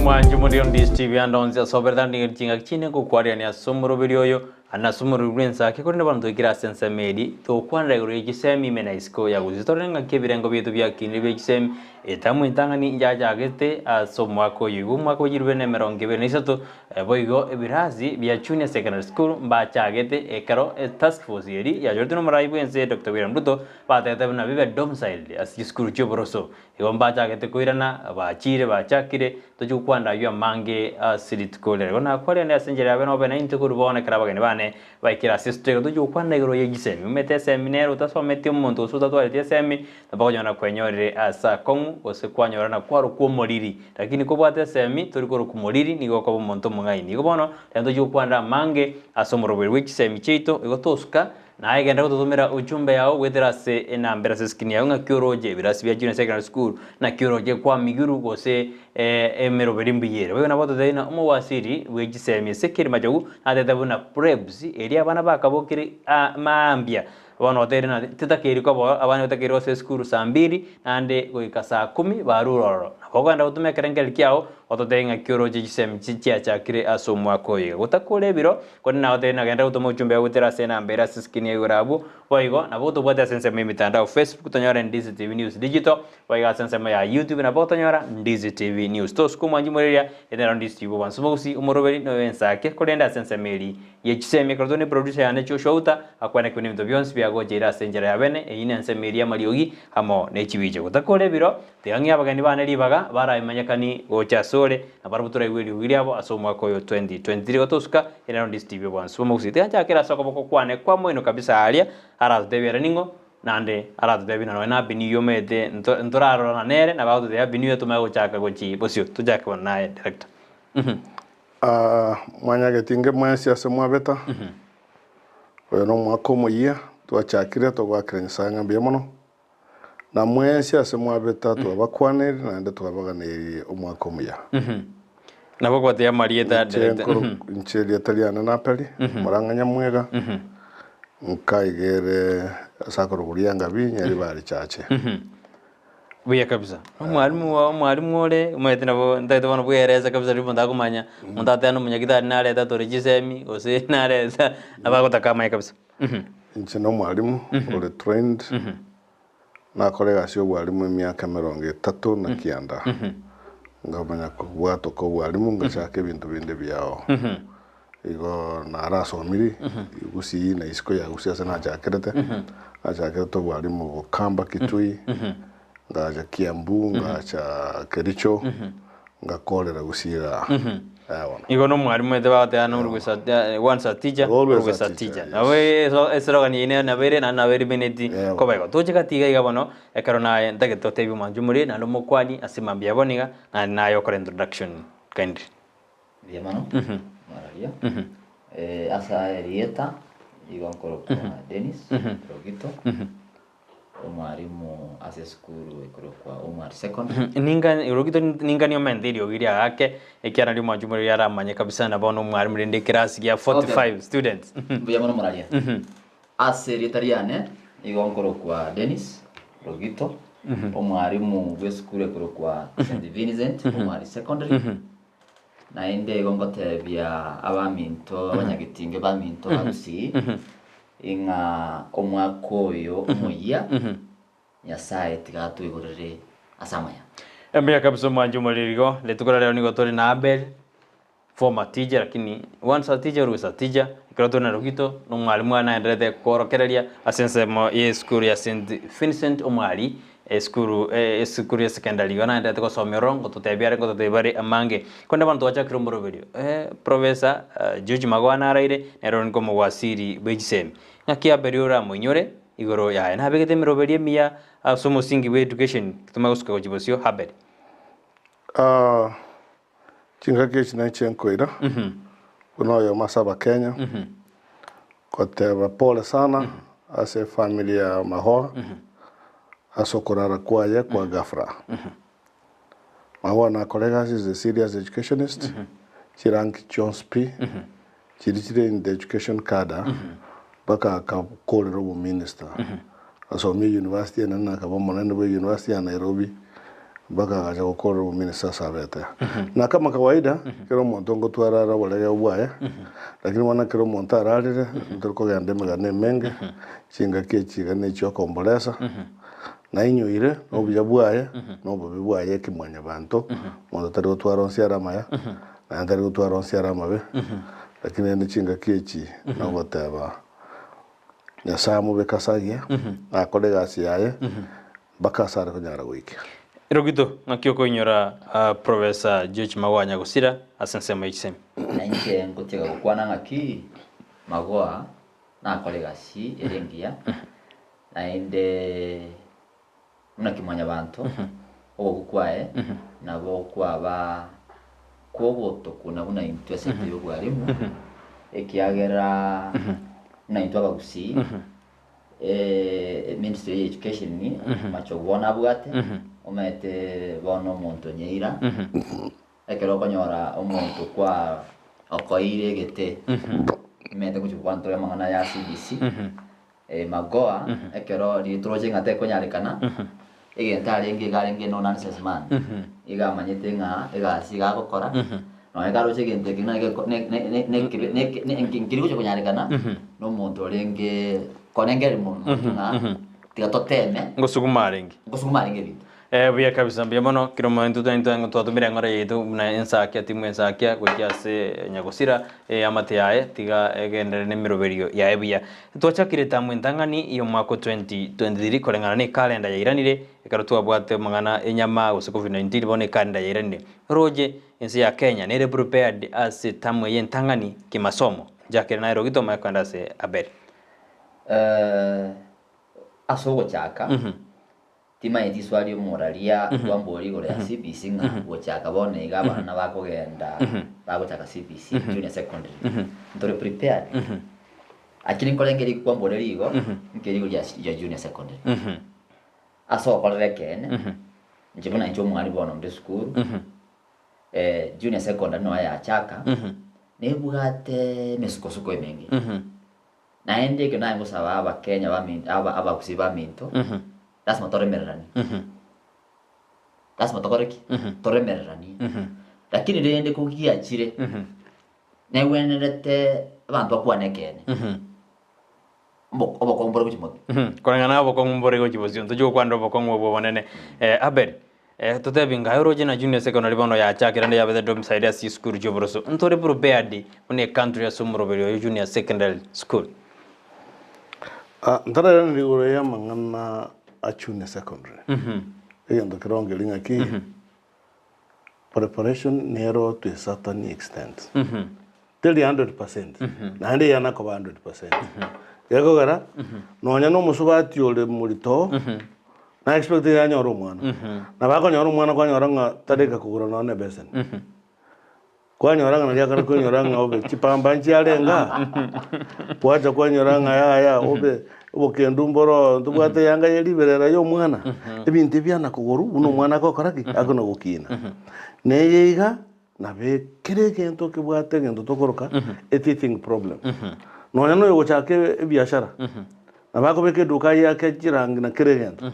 Omwancho morio Ndisi TV ande onsi ase oberete ande nigo chingaki chinde ngokwarerania ase omoroberi oyo ande ase omoroberi bw'ensake korende bono toikire ase ensemo eri togokwanera igoro ye chisemi ime na isiko ya gusii torore ng'aki ebirengo biaito biakinire bie chisemi etamu entang'ani yachagete ase omwaka oyo igo omwaka bwe chirubere na emerongo ebere na isato Boigo ebirasi bia Junior Secondary School mbachagete ekero etask force eri yachoretwe nomorai bwense Doctor William Ruto batebete buna bibe domiciled ase chisukuru chioboroso. Igo mbachagete koirana bachire bachakire tochia gokwana ayio amange ase rituko riria. Igo nakwa rende ase enchera yabe nobe naintwe korwa bono ekero abageni bane baikire ase esituo iga tochia gokwana igoro ye chisemi. Omanyete esemi nere otasometi omonto gose otatwareti esemi nabo okonyora kwenyorire ase akong'u gose kwanyora na kwarokwa omoriri. Lakini kobwate esemi tori korokwa moriri nigo okoba omonto omong'aini. Igo bono rero ntochie gokwanera amange ase omoroberi bwe chisemi chiaito igo tosuka naye genda gototomera ujumbe yao goetera ase enamba ere ase eskrini yao ng'aki oroche ebirasi bia Junior Secondary School naki oroche kwa Miguru gose emeroberi mbuya ere. Boigo nabo ototebie ng'a omowasiri bwe chisemi ase Kerimachogu natete buna Prebs eria abana bakabokire maambia Bono oteire ng'a titakeiri koba abana batakeire gosoa esukuru saa mbiri, naende goika saa kumi barure ororo. Nabo okogenda gotoma ekerengererio kiao, ototebie ng'aki oroche chisemi chi chiachakire ase omwaka oyo iga. Gotakora ebiro, korende nagotebie ng'a genda gotoma ochumbe goetera ase enamba ere ase eskrini ya igoro abwo, boigo nabo otobwate ase ensemo y'emitandao Facebook tonyore Ndizi TV News Digital, boigo ase ensemo ya YouTube nabo otonyora Ndizi TV News. Tosuka omwanchi moreria, ere nero Ndizi TV obwansu bogusi, omoroberi noyo ensake, korende ase ensemo eri Ye chisemi ekero tore ne producer yane Joshua Outa akwane kebuna ebinto bionsi biagocheire ase enchera ya bene eyio nensemo eria y'amariogi amo ne chibicha. Gotakora ebiro, tiga ng'e abageni bane ribaga barabimanyekani gocha asore na barabwo toraigwe eriogi riabo ase omwaka oyo 2023 gotosuka ere nero Ndisi TV obwansu bw'omogusii. Tiga nchakere ase okoboko kwane kwa moino kabisa aaria aratotebie ere ning'o naende aratotebie na nonya na Happy New Year omanyete ntorarorana nere nabo agototebia Happy New Year tomanye gochaka gochi bosio. Tochake bono naye director. Mwanyageti inge mwensi ase mwabeta, oyo nomwaka omoyia twachakire togoakera Nyasae ng'a mbuya mono, na mwensi ase mwabeta twabakwaneire naende twabaganeirie omwaka omuya. Nabo goteba amarieta Inche director. nkoro- inche erieta riane Napeli, omorang'anya mwega, nkaigere ase akorokwa Riangabi, Nyaribari Chache. Buya kabisa. Omwalimu oo omwalimu ore, omanyete nabo ntagete bono bweresa kabisa riria omonto akomanya, omonto ateba na omonyagitari nareta tore chisemi, gose nareta, nabo agotaka amanye kabisa. Inche na omwalimu ore trained, nakora egasi ya obwalimu emiaka emerongo etato na kianda, nkamanya kobwatoka obwalimu ngachaka ebinto binde biao. Igo narasomire Gusii na isiko ya Gusii ase nachakerete, nachakerete obwalimu Bokamba Kitui, ngacha Kiambu, ngacha Kericho, ngakorera Gusii igaa. Eh bono. Igo na omwalimu omanyete bagoteba na always a once a teacher, Always always a a teacher, teacher. yes. Nabo eso eslogan eye nere nabo ere naende nabo erimineti Eh bono. koba igo. Toche gati iga iga bono, ekero naye ntagete otebie omwanchi omoriri naende omokwanie ase mambia bono iga, naende naye okore introduction kindly. Mbuya mono, mararia. Ase erieta nigo nkorokwa Dennis Rogito, omwalimu ase esukuru ekorokwa Omwari Secondary. Ninga Rogito ningani omente eriogi riago ake, ekiagera nario omwanchi omoreri aramanye kabisa na bono omwalimu rende ekerasi gia 45 students. Mbuya mono moraria. Ase erieta riane nigo nkorokwa Dennis Rogito, omwalimu bw'esukuru ekorokwa St Vincent Omwari Secondary. Naende igo ngoteebia abaminto, abanyagetinge baminto ba Gusii, ing'a omwaka oyo omoyia, Nyasae tiga atoigorere ase amaya. Mbuya kabisa omwanchi omoriri igo, rituko ria rero nigo tore na Abel, former teacher lakini once a teacher always a teacher, ekero tore na Rogito, na omwalimu naenderete kworokereria ase ensemo ya esukuru ya St. Vincent Omwari, Esukuru esukuru ya secondary igo naenderete gosomia ororo ngototebia are ngototebia bare amange. Korende bono twachakire omoroberio professor George Magoha naraire nere ore omowasiri bwe chisemi. Ng'aki Abeli oramoinyore igoro yaye nabegete emeroberio emiya ase omosingi bwe education tomanye gosuka gochia bosio Abeli. Chingaki echi nainche nkoira buna oyomo ase abakenya goteba pole sana ase efamiri ya Magoha ase okorara kwaye kwa ghafla. Magoha nakora egasi is a serious educationist, chiranki chionsi pi chiria chire in the education cadre mpaka akakorera obominister. Asomia university enene akaba omonene bwe university ya Nairobi. Mpaka agacha gokorera obominista ase abete. Na kama kawaida, kera omonto ngotwara are oborege bwaye, lakini bono ekero omonto ararire, ntori kogenda emegano emenge, chingaki echi iga ne chiokomboresa, nainyoire na obuya bwaye, na obobe bwaye ekimwanyabanto, omonto tari gotwara onsi are amaya, naende tari gotwara onsi are amabe, lakini rende chingaki echi nogoteba Nyasaye amobeke ase agiya, nakore egasi yaye, Mpaka ase are konyara goikia. Rogito, ng'aki okoinyora Professor George Magoha Nyagosira ase ensemo ye chisemi? Na inche ngotiga gokwana ng'aki Magoha nakore egasi ere engiya, naende buna kimwanyabanto, ogokwa kwaye nabo kwaba kw'ogotokuna buna intwe ase enchera y'obwarimu, ekiagera buna intwe abagusii Ministry ya education machogu bono abwate, omanyete bono omonto nyeira, ekero okonyora omonto kwa okoeire egete, omanyete ngochia gokwana tore amang'ana ya CBC, magoa ekero riria toroche ng'a tekonyarekana, egento arenge iga arenge no nonsense man, iga amanyete ng'a egasi iga agokora, nonye karoche egento eke ng'a geko ne- ne- ne- nekebe neke ne nkeri gocha konyarekana, na omonto orenge konengereria mono ng'a tiga toteme, Ngosuguma arenge. ngosuguma arenge ebinto. Eh, buya kabisa, mbuya mono. Kera omonto intwe intwe twatumire eng'ora yaito buna ensakia, timu ensakia gochia ase nyagosira eamate yaye, tiga egenderere nemeroberio yaye buya. Twachakire etamu entang'ani y'omwaka o 2023 koreng'ana na ekalenda yairanire, ekero twabwate amang'ana enyama gose Covid-19 bono ekalenda yairanire. Roche ense ya Kenya nere prepared ase etamu eye entang'ani kimasomo. Nchakere naye Rogito omanye kogenda ase Abel. Ase ogochaka, Timanyeti iswali omoraria bwamboria igoro ya CBC ng'a gochaka bono iga abana bakogenda bagochaka CBC junior secondary ntore prepared? Lakini nkorenge riko kwamboria rigo nkeri igoro ya junior secondary. Ase ogokorera ekeene inche buna inche omwalimu bono onde esukuru junior secondary noyo yachaka nebwate emesukosuko emenge. Naende ekio naye ngosaba Abakenya baminto, aba abagusii baminto, lasima toremereranie. Lasima tokore ki? Toremereranie. Lakini rende kogiachire, negwenerete abanto bakwane ekeene. Obo- obokong'u mbore gochia motwe. Koreng'ana obokong'u mbore gochia bosio, ntochia gokwanera obokong'u obwo obonene. Abel, Totebi ng'a oroche na junior secondary bono yachakire naende yabete domicile ase chisukuru chi'oboroso. Ntore prepared buna ecountry ase omoroberi oyo junior secondary school. Ah, ntarairanera igoro y'amang'ana a junior secondary. Egento keronge ng'aki, preparation nero to a certain extent. Teri 100%, naende eyana koba 100%. Gekogera, nonya na omosubati ore morito, na expect yanyore omwana. Nabo akonyora omwana kwanyora ng'a tarika kogora nonya na ebeseni. Kwanyora ng'a naria akare kwenyora ng'a obe chipamba nchiarenga, gwacha kwanyora ng'a yaya obe obokendu mboro ntobwate eyanga ye riberera ya omwana. Ebinto ebi biana kogorwa buna omwana agokora ki? Akona gokina. Neye iga. Nabe kera egento kebwate egento tokoroka a teething problem. Nonya noyo ogochaka ebiashara, nabo akobeka eduka aye ake chirangi na kera egento.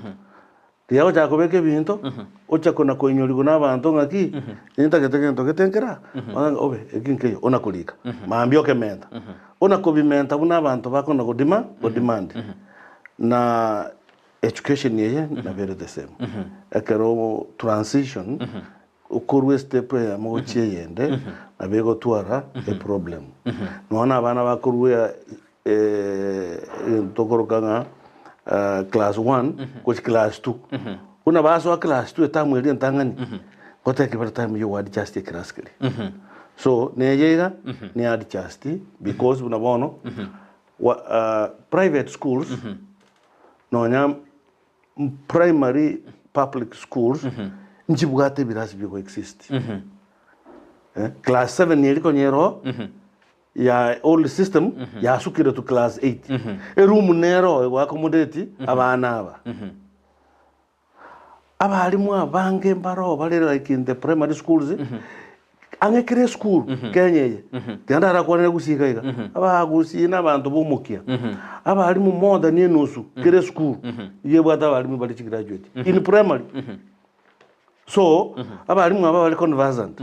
Riria agochaka kobeka ebinto, ocha kona koinyorigwa na abanto ng'aki, nintagete gento gete nkera, bono obe eki nkeiyo, ona korika, mambia okementa. Ona kobimenta buna abanto bakona godima godemand. Na education eye nabo ere the same. Ekero transition. Okorwa estep eyemo gochia eyende nabo egotwara eproblem. Nonya na abana bakorwa egento tokoroka ng'a class one gochia class two, buna basoa class two etamu eria entang'ani, ngoteba kebare time ya oadjust eclass keria. So neye iga ne adjust because buna bono private schools nonya Primary public schools nchibwate ebirasi bigo exist. Eh, class 7 eri konya ero ya old system yasukire to class 8. Eroom nero ego accommodate abana aba. Abalimu abange mbaro bare like in the primary schools Ang'e kera esukuru Kenya eye, tiga ndarakwanere Gusii iga iga, Abagusii na abanto b'omokia, abalimu more than enusu kera esukuru iga ebwate abalimu bare chigraduate in primary. So, abalimu aba bare conversant,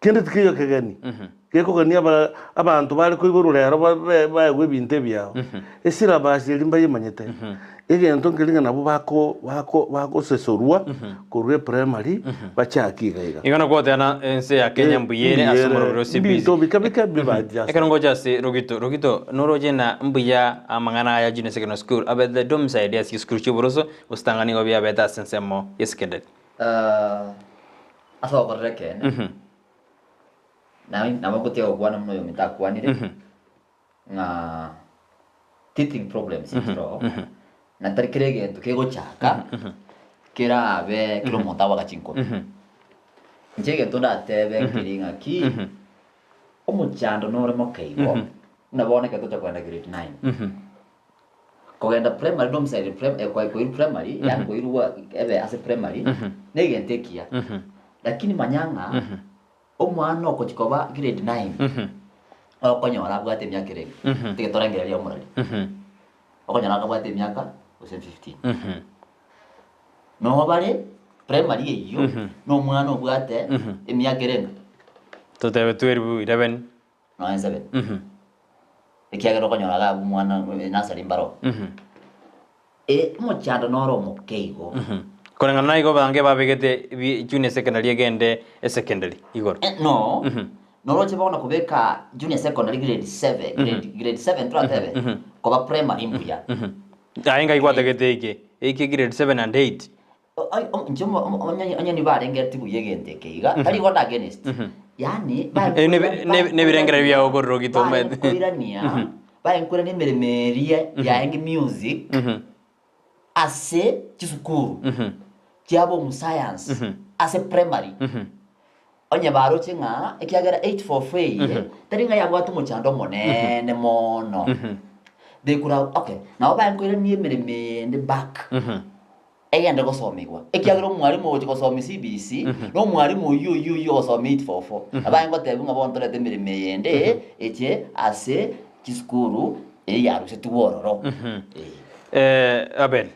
kende tikeiyo kegeni, gekogenia aba abanto bare koiborwa rero babe baegwe ebinto ebiao. Esyllabus eria mbayemanyete, egento nkeri ng'a nabwo bako bako bagosesorwa korwa eprimary bachake iga iga. Igo nagoteba ense ya Kenya mbuya ere ase omoroberi o CBC. Mbinto bike bike bibaadjust. Ekero ngocha ase Rogito, Rogito noroche na mbuya amang'ana aya Junior Secondary School abete domiciled ase chisukuru chi'oboroso gose tanga nigo biabete ase ensemo ya secondary. Ase ogokorera ekeene, nabo ngotiga gokwana buna oyominto akwanire, ng'a teething problems nchiroo, na tari kera egento kegochaka kerabe kera omonto agoaka chinkobi. Inche egento ndatebe nkeri ng'aki, omochando nore moke igo, buna bono ekero tocha kogenda grade nine, kogenda primary domicile prim- koirwa primary yaani koirwa ebe ase primary, na egento ekiya, lakini manya ng'a. Omwana ogochia koba grade 9 okonyora abwate emiaka erenge tiga torengereria omorari okonyora akabwate emiaka gose 15 noo bare primary eyio na omwana obwate emiaka erenge Totebe 12, 11. nonya 7 ekiagera okonyora iga abwo omwana nursery mbaroo Omochando noro omoke igo. Koreng'ana na igo abange babegete junior secondary egende esecondary igoro. No, noroche bono kobeka junior secondary grade 7, grade, grade 7 toratebe, koba primary mbuya. Aye ngai gwatagete eike, eike grade 7 and 8. Inche onye nigo arengereti buya egento eke iga, tari igo nde against, yaani Nebirengererio biao okorora ogitomete. barenkoirania, barenkoirania emeremo eria yaenge music ase chisukuru chiabo omusayansi ase primary. Onye baroche ng'a ekiagera 844 eye tari ng'a yabwate omochando omonene mono, they could have okay, nabo baenkoirania emeremo eyende back egende gosomigwa, ekiagera omwalimu ogochia gosomia CBC na omwalimu oyio oyio oyio ogosomia 844, nabo aye ngotebia ng'a bono torete emeremo eyende eche ase chisukuru eye yarusetigwe ororo. Eh. Abel,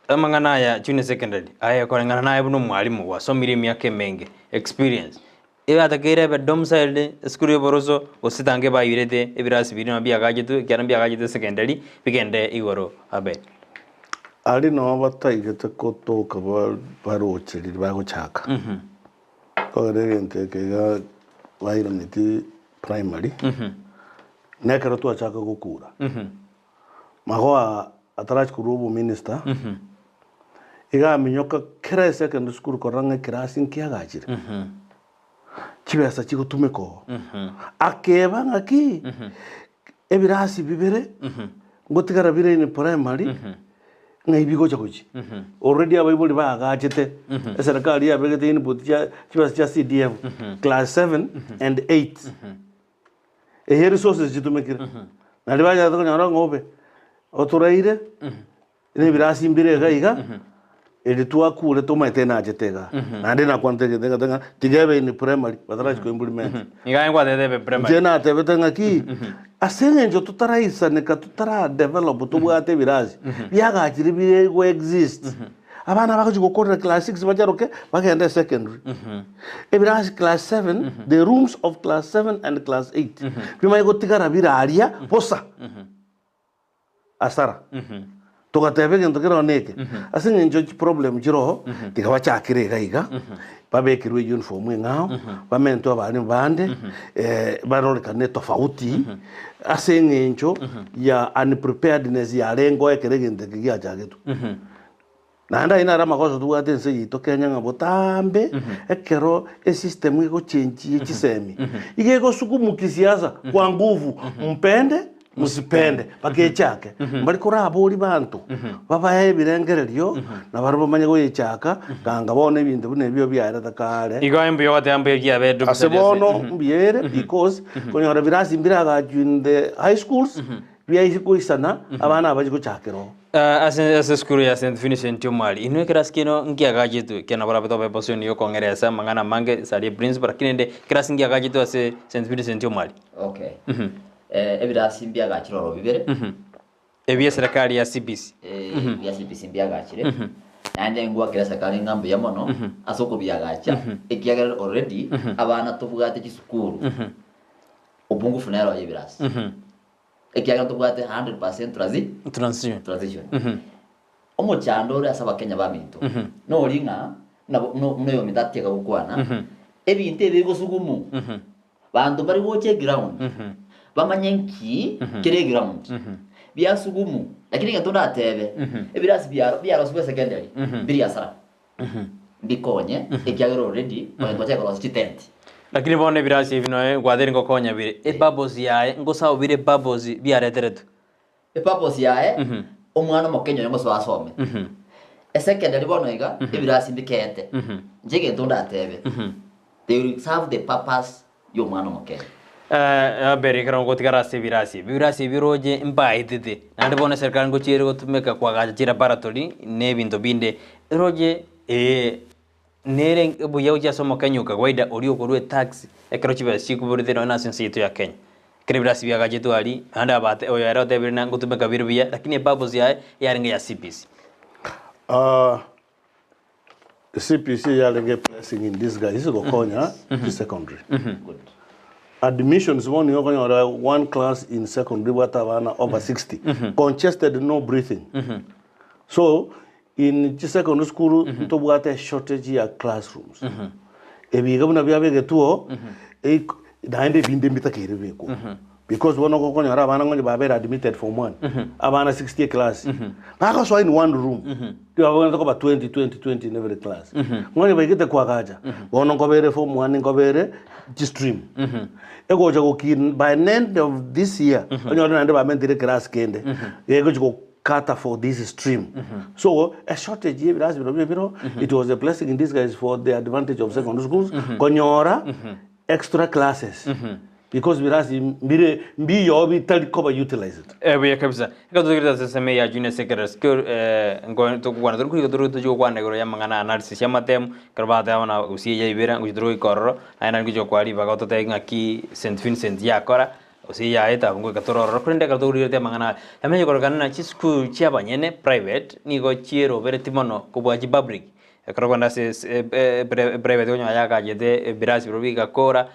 Amang'ana aya junior secondary, aye koreng'ana naye buna omwalimu gwasomire emiaka emenge, experience, eyatakeire ebe domiciled esukuru ya oboroso gose tange bairete ebirasi biria nabo biagachetwe ekiagera mbiagachetwe secondary bigende igoro abe. Aria nao bataigete kotoka baroche riria bagochaka. Kogera egento eke iga bairaneti primary, na ekero twachaka gokura. Magoa atarachia korwa obominister, iga aminyoka kera esecondary school korora ng'a ekerasi nkiagachire, chibesa chigotumeka oo. Akeba ng'aki, ebirasi bibere, ngotigara bire in primary, ng'ai bigocha gochia. Already abaibori baagachete, eserekari yabegete input chia chibesa chia CDF, class seven and eight. Eye resources chitumekire. Naende banyarete konyora ng'a obe otoraire na ebirasi mbire iga iga, eri twakure tomaete enachete igaa. Naende nakwanete egento egento ng'a tiga ebe in primary batarachia ko implement. Iga aye nkwatebete ebe primary. Inche natebete ng'aki, ase eng'encho totaraisaneka totara develop tobwate ebirasi, biagachire bire go exist. Abana bagochia gokorera class six bacharoke bagende secondary. Ebirasi class seven, the rooms of class seven and class eight bimanye gotigara bire aria bosa. Asara. Togateba egento kere one eke, ase eng'encho chiproblem chire oo, tiga bachakere iga iga, babekerwe euniform eng'ao, bamentwe abalimu bande, barorekane tofauti, ase eng'encho ya unpreparedness yarengeo ekero egento eke giachagetwe. Naende ayio naro amagoso tobwate ense yaito Kenya ng'a botambe ekero esystem egochenchia chisemi, iga egosukumu kisiasa kwa nguvu mpende msipende mpaka echake. Mbari korabori banto babae ebirengererio nabarabwo bamanye goyechaka ganga bono ebinto buna ebio biaerete kare. Igo aye mbuya ogoteba mbuya kiabeire Ase bono mbuya ere because konyora birasi mbiragachwe in the high schools biaise koisana abana aba bachie gochakera oo. Ase ase esukuru ya St. Vincent Omwali, inwe ekerasi kiaino nkiagachetwe, ekiagera nabo orabe tobe position yokong'eresa amang'ana amange sari eprinciple, lakini rende ekerasi nkiagachetwe ase St. Vincent Omwali. Okay. Ebirasi mbiagachire oro bibere. Ebia eserekari ya CBC. Ebia CBC mbiagachire. Naende ngwakera eserikari ng'a mbuya mono ase okobiagacha, ekiagera already abana tobwate chisukuru, opungufu nere oye ebirasi. Ekiagera ntobwate 100% transi Transition. transition. Omochando ore ase abakenya baminto nori ng'a nabo no buna oyominto atiga gokwana, ebinto ebi bigosugumu, banto mbari gocha eground, bamanye nki kere eground, biasugumu. Lakini egento ndatebe, ebirasi biaro biarosiwe secondary, mbiri hasara. Mbikonye, ekiagera already onye twachaka korosia chitenti. Lakini bono ebirasi ebi noe gwateire ngokonya bire, epurpose yaye ngosabu bire epurpose biareteretwe. Epurpose yaye, omwana omokenya oyo ngosoa asome. Esecondary bono iga, ebirasi mbikeete. Inche egento ndatebe, they will serve the purpose y'omwana omokenya. Abere ekero ngotigara ase ebirasi ebi, ebirasi ebi oroche mbaetete, naende bono eserikari ngochia ere gotumeka koagacha chilaboratory na ebinto binde, oroche ee nere buya gochia ase omokenya o kawaida oria okorwa etax ekero chibesa chikoborete nonye na ase ense yaito ya Kenya. Ekero ebirasi biagachetwe aria, naende abate oyo ere otebire ng'a ngotumeka bire buya, lakini epurpose yaye yarenge ya CBC. CPC yarenge blessing in disguise gokonya chisecondary. Admissions bono nigo okonyora one class in secondary ebwate abana over 60 congested no breathing. So in chisecondary school ntobwate eshortage ya classrooms. Ebiga buna biabegetwe oo naende ebinde mbitakeire bibekwe oo. Because bono okonyora abana ng'onye babere admitted form one, abana 60 eclass, bagosoa in one room, nigo babwenerete koba 20, 20, 20 in every class. Ng'onye baigete koagacha, bono nkobere form one nkobere chistream. Egocha gokin by the end of this year, onyore naende bamentire eclass kende, gegochi go cater for this stream. So, a shortage ye ebirasi birobio biro, it was a blessing in disguise for the advantage of secondary schools, konyora extra classes because birasi mbire mbiyo bitari koba utilized. Eh, buya kabisa. Ekero totokerete ase ensemo eye ya junior secondary school, eh, nko tokokwana tore nkoika tore tochie gokwana igoro y'amang'ana analysis y'amatemu, ekero bateba buna gose eye yaibera ngochia tore goika ororo, naende naende ngochia gokoa ribaga ototebie ng'aki St Vincent yakora, gose yaeta abwo ngoika tore ororo. Korende ekero tokorigereria amang'ana aya, yamanya kororekana ng'a chisukuru chia abanyene private, nigo chierobereti mono kobua chipublic. Ekero okogenda ase ase eprivate okonyora yagachete ebirasi biria bigakora,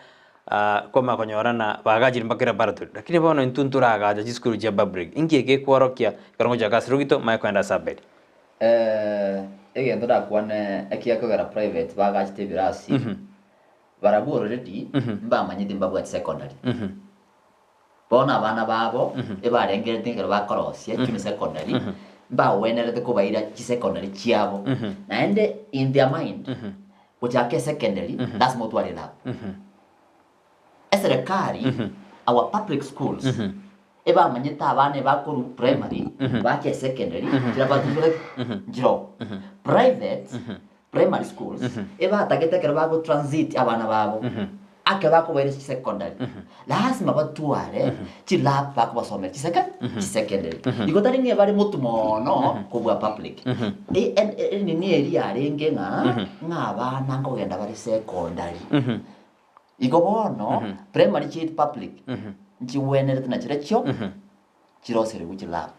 kwamanya konyora ng'a bagachire mpaka elaboratory. Lakini bono intwe ntoragacha chisukuru chia public, inki eke gekworokia ekero ngochaka ase Rugito manye kogenda ase Abeli? Egento ndakwane ekiagera private bagachete ebirasi, barabwo already mbamanyete mbabwati secondary. Bono abana babo ebarengerete ekero bakorosia junior secondary, mbagwenerete kobaira chisecondary chiabo. Naende in their mind, gochaka esecondary lasima otware elab. Eserekari, our public schools, ebamanyete abana ebakorwa primary bache esecondary, chilaboratory nchiroo. Private primary schools ebatagete ekero bago transit abana babo ake bakobaira chisecondary lasima batware chilab bakobasomera chiseke chisecondary igo tari ng'a ebare motu mono kobua public E- en- e- enini eria yarenge ng'a ng'a abana nkogenda bare secondary igo bono primary chiaito public nchigwenerete nachirechio chiroserigwe chilab.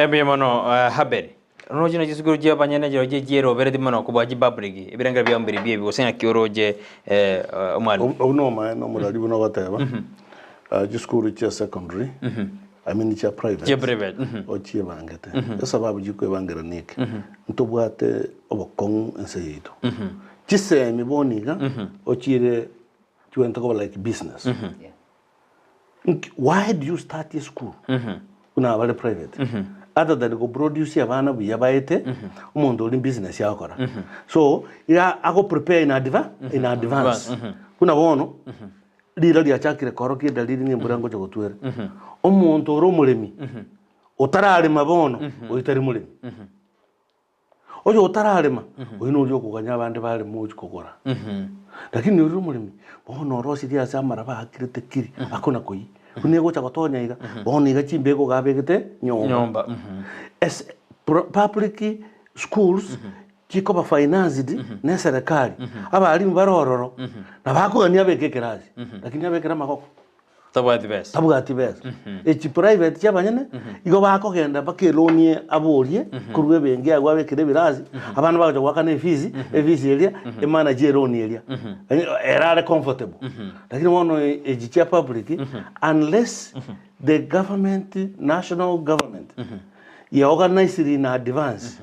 Mbuya mono Haberi. Roche na chisukuru chia abanyene chirochio chierobereti mono kobua chipublic, ebirengero biao mbiri biebi gose ng'aki oroche omwalimu. Obwo nomaene omorari buna ogoteba, chisukuru chia secondary, I mean chia private, Chia private, ochiebangete. Esababu chikoebangera neke, ntobwate obokong'u ense yaito. Chisemi bono iga, ochiire chiwenerete koba like business. Yeah. Nki why do you start a school buna abare private other than go produce abana buya baete omonto ori business agokora so iga ago prepare in adva in advance buna bono rira riachakire korokia edalili ng'a embura ngocha gotwera omonto ore omoremi otararema bono oyio tari moremi. Oyo otararema, oyio noria okoganya abande bareme ochia kogora. Lakini oria omoremi, bono orosirie ase amaraba aakirete kiri, akona koyia. Buna egocha gotonya iga, bono iga chimbego iga abegete nyomba. Nyomba. Ase pro public schools chikoba financed na eserekari, abalimu bare ororo, nabo akogania abeke ekerasi, lakini abekere amagoko. Tabwati besa. Tabwati besa. Echi private chia abanyene, igo bakogenda mpaka eloan aborie korwa ebenki agwo abekere ebirasi, abana bagocha goakana efees, efees eria emanage eloan eria. Yaani ere are comfortable. Lakini bono echi chia public, unless the government, national government, ya organised in advance,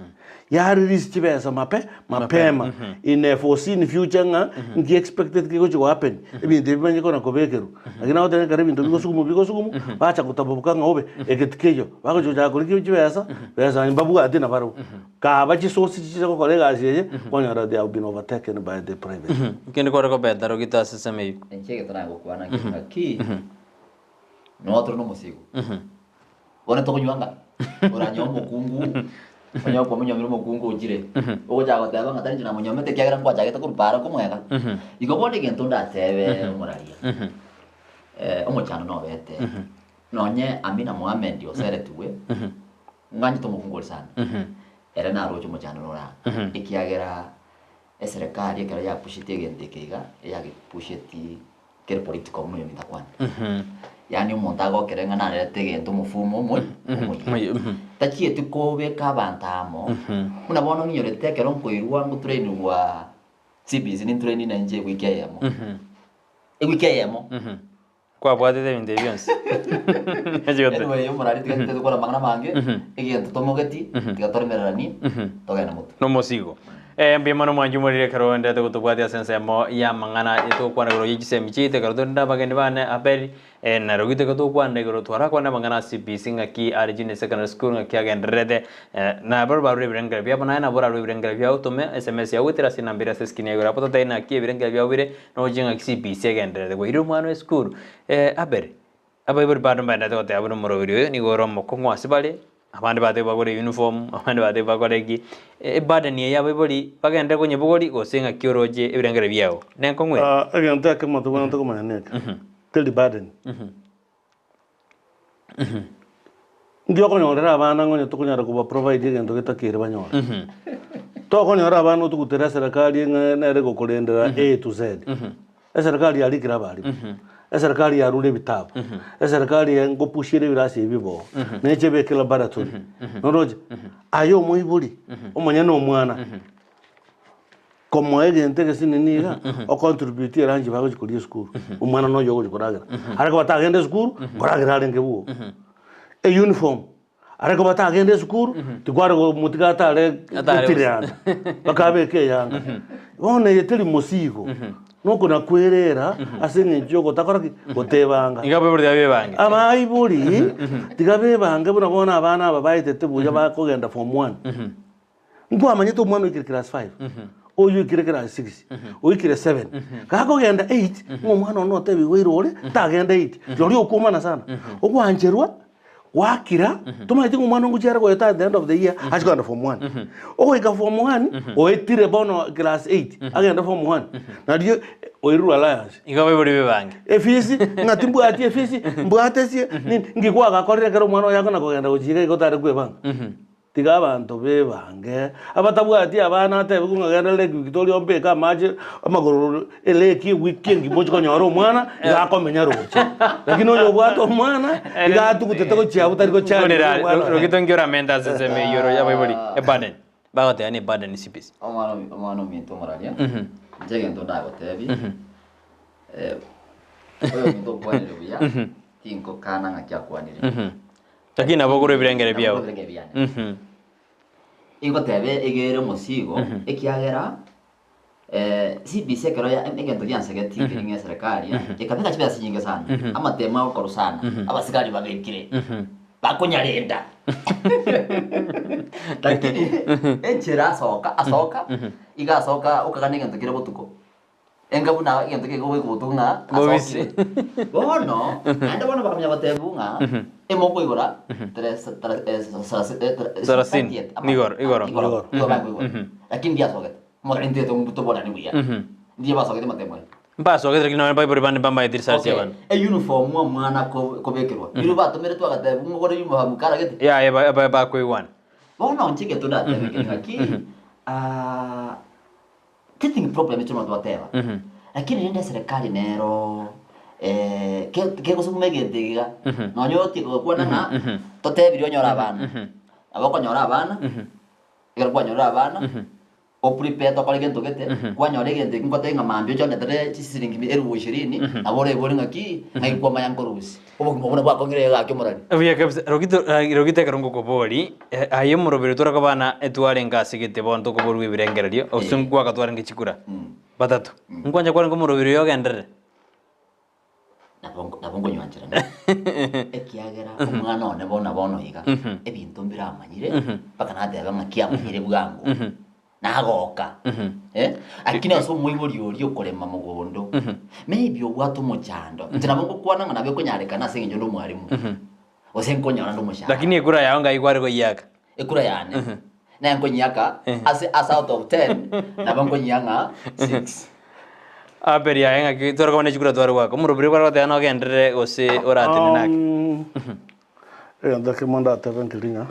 ya release chibesa mape mapema in a foreseen future ng'a nki expected kegochi go happen, ebinto ebi bimanye kona kobekerwa. Lakini nagoteba ekero ebinto bigosukumwa bigosukumwa, bacha gotaboboka ng'a obe eke tikeiyo, bagochi gochaka korigia chibesa, besa mbabwati nabarabwo. Kaba chisource chichire gokora egasi eye, okonyora they have been overtaken by the private. Kende kware kobeta rogito ase ensemo eyio. Inche egento nagokwana nkeri ng'aki, nonya tore nomosigo, bono tokonywa ng'a oranyore omokungu, onye kwamonyomire omokungu ochire, ogochaka goteba ng'a tari inche namonyomete ekiagera nkwachagete korwa paaro komoega. Igo bono egento ndatebe omoraria, omochando nobete, nonye Amina Mohamed oseretigwe, ng'anchete omokungu oria sana, ere naroche omochando nore aa, ekiagera eserekari ekero yapusheti egento eke iga, eyagepusheti kere political buna oyominto akwane. Yaani omonto agokere ng'a narete egento omofumo omo omoyia. Tachieti kobeka abanto amo, buna bono ng'inyorete ekero nkoirwa ngotrainigwa CBC nintraini na inche ewiki eyemo. Ewiki eyemo. Kwabwatete ebinto ebi bionsi. Anyway, omorari tiga titete gokora amang'ana amange, egento tomogeti, tiga toremereranie, togende motwe. Nomosigo. Eh, mbuya mono mwanche omoriri ekero oenderete gotobwatia ase ensemo y'amang'ana togokwana igoro ye chisemi chiaito ekero tore nabageni bane Abel eh, na Rogito ekero togokwana igoro twarakwane amang'ana a CBC ng'aki are Junior Secondary School ng'aki agendererete eh, na barabwo barure ebirengero biabo naye nabo orarue ebirengero biao otome SMS yao goetera ase enamba ere ase eskrini ya igoro abwo totebi naki ebirengero biao bire noche ng'aki CBC egendererete kwairire omwana o esukuru eh, Abel Abaibori bande mbaenderete goteba buna omoroberi oyo nigo ore omokong'u ase bare, abande bateba bagore uniform, abande bateba bakore ki, eburden eye abaibori bagenderere konyebogori gose ng'aki oroche ebirengererio biao, nenkong'u ere? Ah, egento ekemo tobwenerete komanya neke, teri burden. Ndi okonyorera abana ng'a onye tokonyara koba provide egento getakeire banyore. Tokonyora abana otogutere eserekari ng'a nere egokorendera A to Z. Eserekari yarikire abarimu, eserekari yarure ebitabu, eserekari ngopushiere ebirasi ebi boo, neche ebeke laboratory. Noroche? Aye omoibori, omonyene omwana, komoa egento egesinini iga, ocontribute eranchi bagochi koria esukuru, omwana noyo ogochi koragera. Are koba tagenda esukuru, nkoragera arenge bwogo. Euniform, Are koba tagenda esukuru, tikware komotiga atare Atare gotira gose. yanga, mpaka abeke eyanga. Bono eye teri mosigo, nokona kwerera ase eng'encho yogotakora ki? Gotebanga. Iga abaibori tiga bebange. Abaibori tiga bebange buna bono abana aba baetete buya bakogenda form one. Nkwamanyete omwana oikire class 5, oyio oikire class 6, oikire 7, gakogenda 8, ng'a omwana one otebigwe ira ore, tagenda 8, rirorio okomana sana. Ogwancherwa, gwakira, tomanyeti ng'a omwana ongochia are goeta at the end of the year, achi kogenda form 1. Ogoika form 1, oetire bono class 8, agende form 1, nario oirwe alliance. Igo abaibori bebange. Efisi, ng'a timbwati efisi, mbwate esie, nini, nki kwagakorire ekero omwana oyo akona kogenda gochia iga iga otare kwebanga. Tiga abanto bebange, abatabwati abana atebigwe ng'a genda Lake Victoria ombeke amache amagoro elake ewiki engima oche konyora omwana iga akomenya roche. Lakini oyo obwate omwana iga atugutete gochia abwo tari gochia omwana oye. Rogito nki oramente ase ensemo eyio oro y'abaibori eburden bagoteba ne eburden CBC. Omwana omwana ominto omoraria, inche egento ndagotebie, oyo ominto okwanire buya, tinkokana ng'aki akwanire. Lakini nabo ogure ebirengere biao. Nabo ogure ebirengere biane. Ingotebe egere omosigo, ekiagera CBC ekero ya egento giansegeti nkeri ng'a eserekari ekabeka chibesa chinyinge sana, amatemo agokorwa sana, abasigari babekire, bakonyarenda. Lakini enchera asoka asoka, iga asoka okagana egento kere botuko. Enga buna egento kegoika botuko ng'a Bobisi. asokire. Bono, naende bono bakamanya gotebigwa ng'a emokoigora teresa tara eh, sarasi eh, tara eh, Sarasini. 30th, ama- Igoro, igoro. igoro, Igoro. igoro bakoigora. Lakini ndiasogete. Omorero ntete toborani buya. Ndiye basogete matemo aya. Mbasogete lakini nonye baibori bande mbamaete risasi Okay, abana. euniform omwana ko- kobekerwa. Iru batomeretwe agatebigwa ng'ogore uniform karagete. Yaya ba- ba- bakoigwana. Bono inche egento ndatebe ekeri ng'aki, ah, Teething problem ekero twateba, lakini rende eserekari nero Ke- kegosukuma egento eke iga, nonye otie gokwana ng'a totebirie onyore abana, nabo okonyora abana, ekero kwanyorire abana, oprepare tokore gento gete, kwanyora egento eki ngotebie ng'a mambia oche ondetere chisiringi mi elfu ishirini, nabo orebori ng'aki, ng'ai kwamanya nkorusia. Obogima obwo nabwo bwakong'ire iga gaki omorari. Buya kabisa, Rogito Rogito ekero ngokobori, aye omoroberi tore kobana etwarenge ase gete bono tokoborwa ebirengererio, gose ngwaka twarenge chikura, batato. Nkwancha kwarenge omoroberi oyo ogenderere? Nabo nko- nabo nkonywancherana ekiagera omwana one bono bono iga ebinto mbiramanyire mpaka nateba ng'aki amanyire bwango nagoka eh, lakini ase omoibori oria okorema mogondo maybe obwate omochando inche nabo ngokwana ng'a nabo ekonyarekana ase eng'encho nde omwalimu gose nkonyora nde omoshahara Lakini ekura yao ngai kware koyiaka. Ekura yane naye nkonyiaka ase ase out of ten nabo nkonyia ng'a six. Aberi aye ng'aki tware koba ne chikura tware goaka omorobiri kware goteba nogenderere gose oratenene ake. Egento ekemo ndatebe nkeri ng'a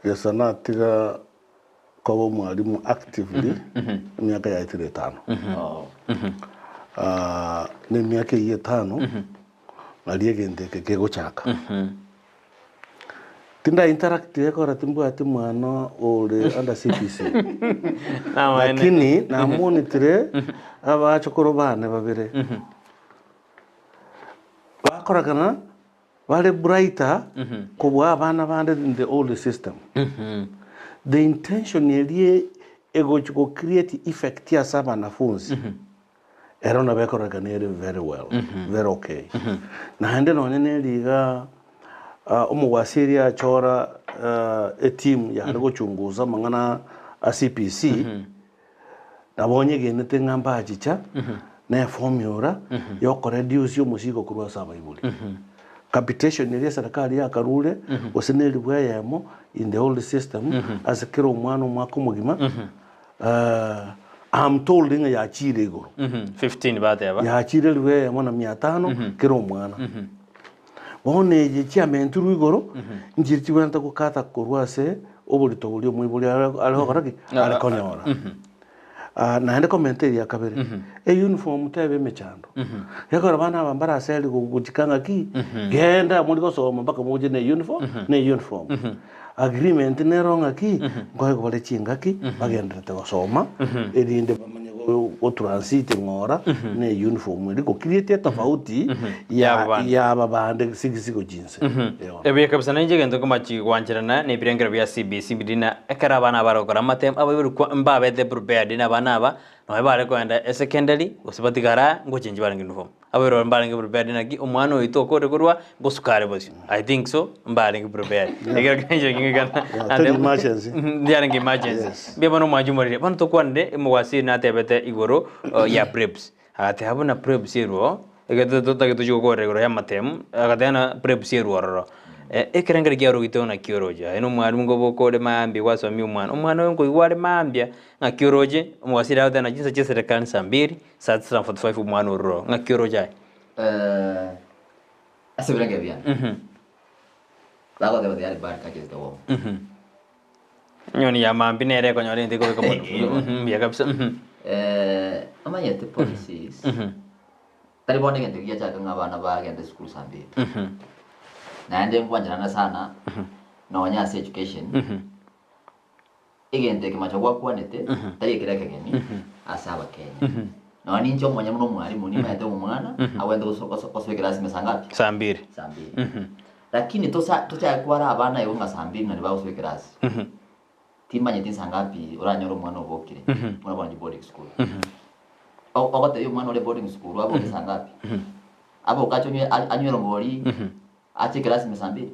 gesa natiga koba omwalimu actively emiaka yaetire etano. Na emiaka eyio etano nario egento eke kegochaka. Tinda interact ekora timbwati mwana ore under CBC. Namaene. Lakini namonitire abachokoro bane babere. Bakorakana bare brighter kobua abana bande in the old system. The intention eria egochi go create effect ase abanafunzi. Ero nabo ekororekana ere very well, very okay. Naende nonye neri iga omogwasi eria achora eteam yare gochunguza amang'ana a CPC, nabo onyegenete ng'a mbachicha na eformula ya okoreduce omosigo korwa ase abaibori. Capitation eria eserekari yakarure gose na elifu eyemo in the old system ase kera omwana omwaka omogima. I'm told ng'a yachiire igoro. 15 bateba. Yachiire elifu eyemo na mia tano kera omwana. Bono eye chiamentirwe igoro, nchiri chibwenerete gokata korwa ase oborito boria omoibori are are gokora ki? Are konyora. Naende komenta eria kabere, euniform tebe emechando. Ekero abana aba mbaraseri gochika ng'aki, genda mori gosoma mpaka moche ne uniform, ne uniform. Agreement nero ng'aki, nkoegwa bare chingaki bagendererete gosoma, erinde bamanye gotransit ng'ora ne uniform eria gocreate etofauti Ya ababande. ya ababande sigisi gochia inse. Eeh. Ebuya kabisa nainche egento nkomachi gwancherana na ebirengero bia CBC biri na ekero abana aba bare gokora amatemo abaibori kwa mbabete prepared na abana aba nonye bare kogenda esecondary gose batigare aa ngochengi barenge uniform. Abaibori baria mbarenge prepared naki omwana oito okore korwa ngosuka are bosio. I think so, mbarenge prepared. Ekero kenche king'ikana Yeah, teri emergency. Ndiarenge emergency. Yes. Mbuya bono omwanchi omoriri. Bono tokwanire omogwasiri natebete igoro ya preps. Agateba buna preps erwo, ekero totagete tochie gokorera igoro ya amatemu, agateba ng'a preps erwo ororo. Ekerengero kiarogete naki oroche? Aye na omwalimu nkoboka ore maambia gwasomia omwana, omwana oyo nkoigwa are maambia, ng'aki oroche? Omogwasiri agoteba ng'a chinsa chia eserekari saa mbiri, Saa tisa na 45 omwana ororo, ng'aki oroche aye? Ase ebirenge biane. Bagoteba they are bad catches the worm. Enyoni ya mambia nere ekonyora ente ekobeka monwe. Mbuya kabisa. Omanyete policies tari bono egento giachaka ng'a abana bagende esukuru saa mbiri. Naende nkwancherana sana nonya ase education. Egento eke mache gwakwanete tari ekere ekegeni ase Abakenya. Nonya ninche omonyene buna omwalimu nimanyete ng'a omwana agwenerete gosoa ekerasi ime saa ngapi? Saa mbiri. Saa mbiri. Lakini tosa tochake kwara abana igo ng'a saa mbiri nario bagosoa ekerasi. Timanyeti nsaa ngapi oranyore omwana obokire buna bono boarding school. Ogotebia omwana ore boarding school aboke saa ngapi? Aboke ache onywe anywe erongori. Ache ekerasi ime saa mbiri.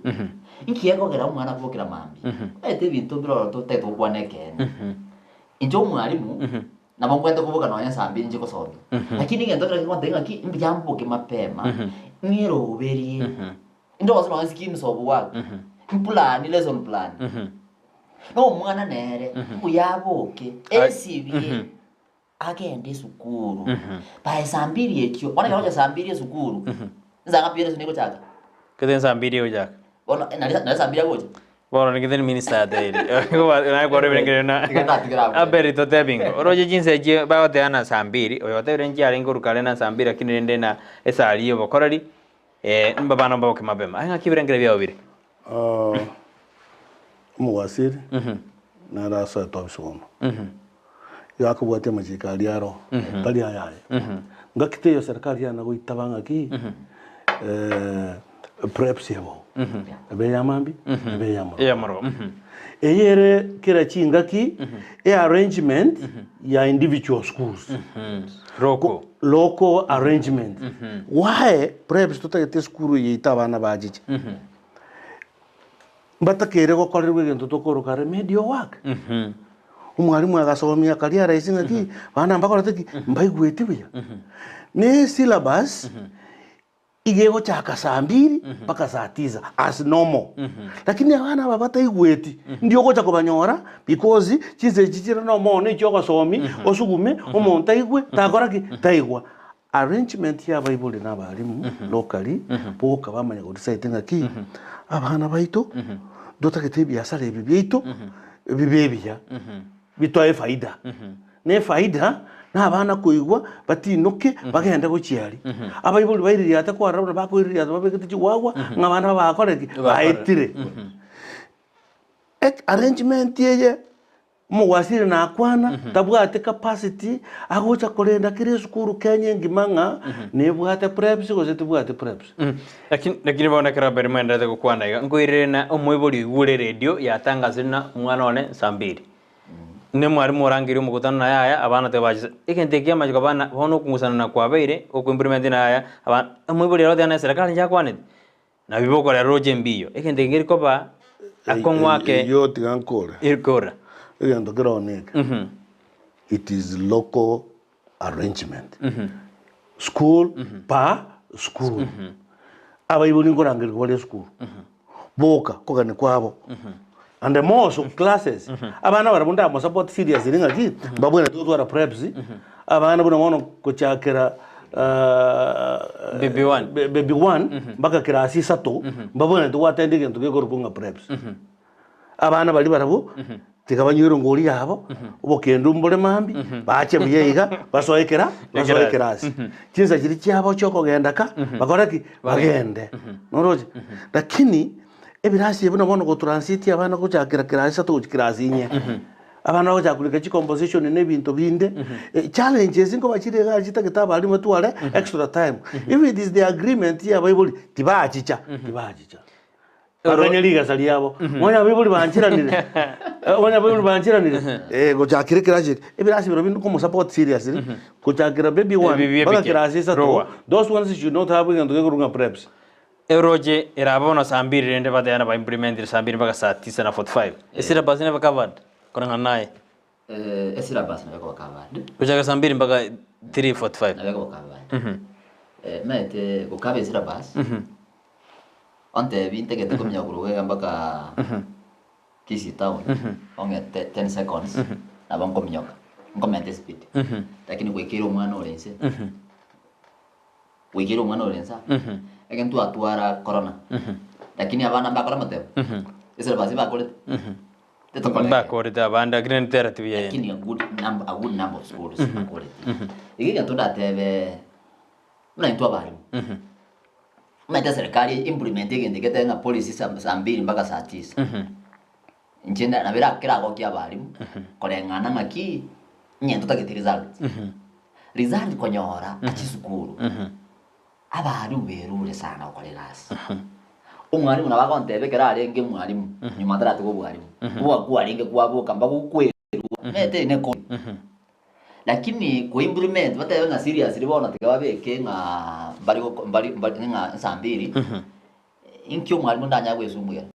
Inki gekogera omwana akobokera mambia? Omanyete ebinto mbire ororo totagete gokwana ekeene. Inche omwalimu, nabo nkwete koboka nonya saa mbiri inche gosomia. Lakini egento kere kegontebia ng'aki, mbuya mboke mapema, ng'eroberie, ndose nonya schemes of work, mplan lesson plan. Na omwana nere, mbuya aboke, esibie. Agende esukuru. By saa mbiri echio, bono ekero gocha saa mbiri esukuru, nsa ngapi lesson egochaka? Gete nsa mbiri egochaka. Bono nari nari saa mbiri agocha? Bono nigete ni minister ateire. Naye kwarwa ebirengererio na Tiga ndatigera abwo. Aberi totebi ingo. Oroche chinsa echi bagoteba na saa mbiri, oyo otebire nchiarenge korwa kare na saa mbiri lakini rende na esari ya obokoreri, mbabana mbaboke mapema. Aye ng'aki ebirengererio biao bire? Omowasiri nere asoete ofisi bono, igo akobwatia amachiko aria aro, tari ayaye. Ngaki teiyo serikali yane goitaba ng'aki preps ebo, ebe eyamambia, ebe eyamorogoba. Eyamorogoba, mhm. Eye ere kera chingaki earrangement ya individual schools. Local. Local arrangement. Why preps totagete esukuru eye yaito abana bachiche? Mbatakeire gokorerwa egento tokoroka remedial work. Omwalimu agasomia akaria rahisi ng'aki bana mbakorete ki? Mbaigweti buya. Ne syllabus iga egochaka saa mbiri mpaka saa tisa as normal. Lakini abana aba bataigweti ndi ogocha kobanyora because chinsa echi chire normal ne echia ogosomia osugume omonto aigwe takora ki? Taigwa. Arrangement ya abaibori na abalimu locally boka bamanya go decide ng'aki abana baito ntotagete ebiasara ebi biaito bibe ebiya bitoe efaida. Na efaida na abana koigwa batinoke bagende gochia aria. Abaibori baiririate kwarora buna bakoiririata babegete chigwagwa ng'a abana bagakora ki? Baetire. Arrangement eye Omogwasire nakwana, tabwati capacity agocha korenda kera esukuru Kenya engima ng'a nebwate preps gose tebwati preps. Lakini lakini bono ekero abere mwenderete gokwana iga, nkoirere na omoibori oigure eredio yatangasire na omwana one saa mbiri. Ne mwarimu orangerie omokutano naye aya, abana tibachisa. Egento eke kiamachiko abana bono okong'usanana kwabeire, okoimplement naye aya, abana omoibori ere oteba na eserekari inche akwanete. Nabio bokorera roche mbiyo. Egento eke nkeri koba akong'u ake. Eyio tiga nkore. Kora. Egento kere one eke, it is local arrangement. School per school. Abaibori nkorangerigwa bare esukuru, boka kogania kwabo. And more so classes, abana barabwo ndamosupport seriously ng'aki, mbabwenerete gotwara preps, abana buna bono gochakera Baby one. baby one mpaka class isato, mbabwenerete goattend egento gekorokwa ng'a preps. Abana baria barabwo, tiga banywere ngori yabo, obokendu mbore mambia, bache buya iga, basoe ekera, basoe ekerasi. Chinsa chiria chiabo chiokogenda ka, bakore ki? Bagende. Noroche? Lakini, Ebirasi ebi nabo bono gotransitia abana gochakera class isato gochia class inye. Abana bagochaka korika chicomposition na ebinto binde, challenges nkoba chire igaa chitagete abalimu batware extra time. If it is the agreement ya abaibori, tibachicha, tibachicha. Baganye rigesa riabo. Onye abaibori banchiranire, onye abaibori banchiranire, gochakera ekerasi eke, ebirasi bire binde nkomosupport seriously, gochakera baby one Ebi mpaka ebike, class isato, lower. those ones should not have egento gekorwa ng'a preps. Eroche erabe bono saa mbiri rende bateba ba implementire saa mbiri mpaka saa tisa na 45. Esyllabus nebe covered koreng'ana naye. Esyllabus nabo ekoba covered. Gochaka saa mbiri mpaka 3:45. Nabo ekoba covered. Maete gokaba esyllabus, ontebi ntagete kominyoka korwa iga mpaka Kisii town, ong'e 10 seconds, nabo nkominyoka, nkomenta espeed. Lakini goikeire omwana ore inse. Goikeire omwana ore inse aa, ekero twatwara corona, lakini abana mbakora amatemo, esyllabus bakorete, tetokorete. Mbakorete abande lakini nende teratibu yaye. Lakini a good number, a good number of schools bakorete. Iga egento ndatebe buna intwe abalimu, omanyete eserikari implement egento getebe ng'a policy saa saa mbiri mpaka saa tisa. Inche nabo keragokia abalimu koreng'ana ng'aki onye ntotagete result. Result konyora ase chisukuru, abalimu berure sana gokora egasi. Omwalimu nabo agontebia ekero arenge mwalimu, nyuma ataratiga obwalimu, bwa kwarenge kwaboka mpaka okwerwa, omanyete eye ne Lakini ko implement batebe ng'a seriously bono tiga babeke ng'a mbari goko mbari mbari ng'a saa mbiri. Inki omwalimu ndanyare gwesumbuera?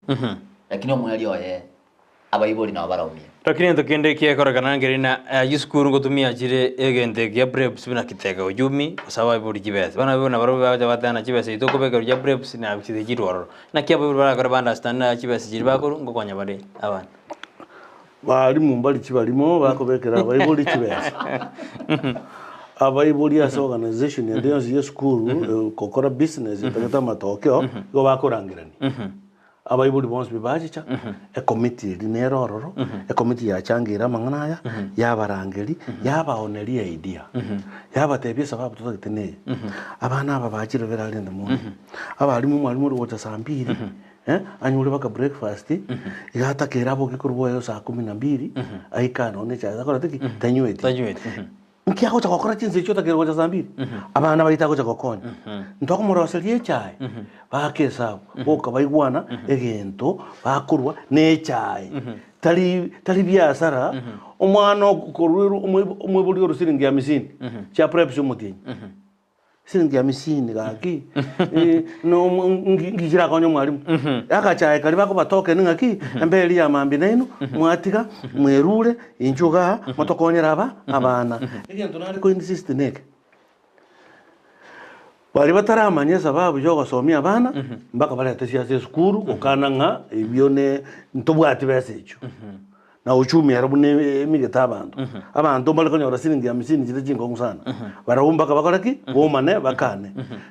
Lakini omweri oye abaibori nabo baraumie. Lakini egento kende kiakorekana nkeri na ayio sukuru ngotumia chire egento eke gia preps buna kitega uchumi gose abaibori chibesa. Bono abaibori nabarobwo bagocha bateba chibesa echi tokobekerwa chia preps na chirwe ororo. Naki abaibori barakore ba understand na chibesa chiria bakorwa ngokonya bare abana. Balimu mbari chibarimo bakobekera abaibori chibesa. Abaibori ase organization ende yonsi ya esukuru gokora business etagete amatokeo, igo bakorangerania. Abaibori bonsi pi bachicha, ekomiti eria nere ororo, ekomiti yachangeire amang'ana aya, yabarangeria, yabaoneria eidea, yabatebia esababu totagete neye. Abana aba bachire bere aria in the morning, abarimu omwalimu ore gocha saa mbiri, anyore mpaka breakfast, iga atakeire aboke korwa bwoye saa kumi na mbiri, aike aa nonye echae takoreti ki? Tanyweti. Tanyweti. Nki agocha gokora chinsa echio otakeire gocha saa mbiri? Abana baito agocha gokonya. Ntwakomoroseria echae, baake esabu, boka baigwana egento bakorwa na echae. Tari tari biasara, omwana okorwa omoibori orwa siringi hamsini, chia preps omotienyi. Siringi hamsini gaki, nki chirakonye omwalimu? Agachae karia bakoba token ng'aki, embe eria ya mambia nainwe, mwatiga, mwerure, inchuo igaa, motokonyere aba abana. Egento nare ko insist neke, baria bataramanya esababu ya ogosomia abana, mpaka barete siasa esukuru, gokana ng'a ebio ne ntobwati besa echio. Na uchumi ero buna emigete abanto. Abanto mbare konyora siringi hamsini chire chinkong'u sana. Barabwo mpaka bakore ki? Bomane bakane.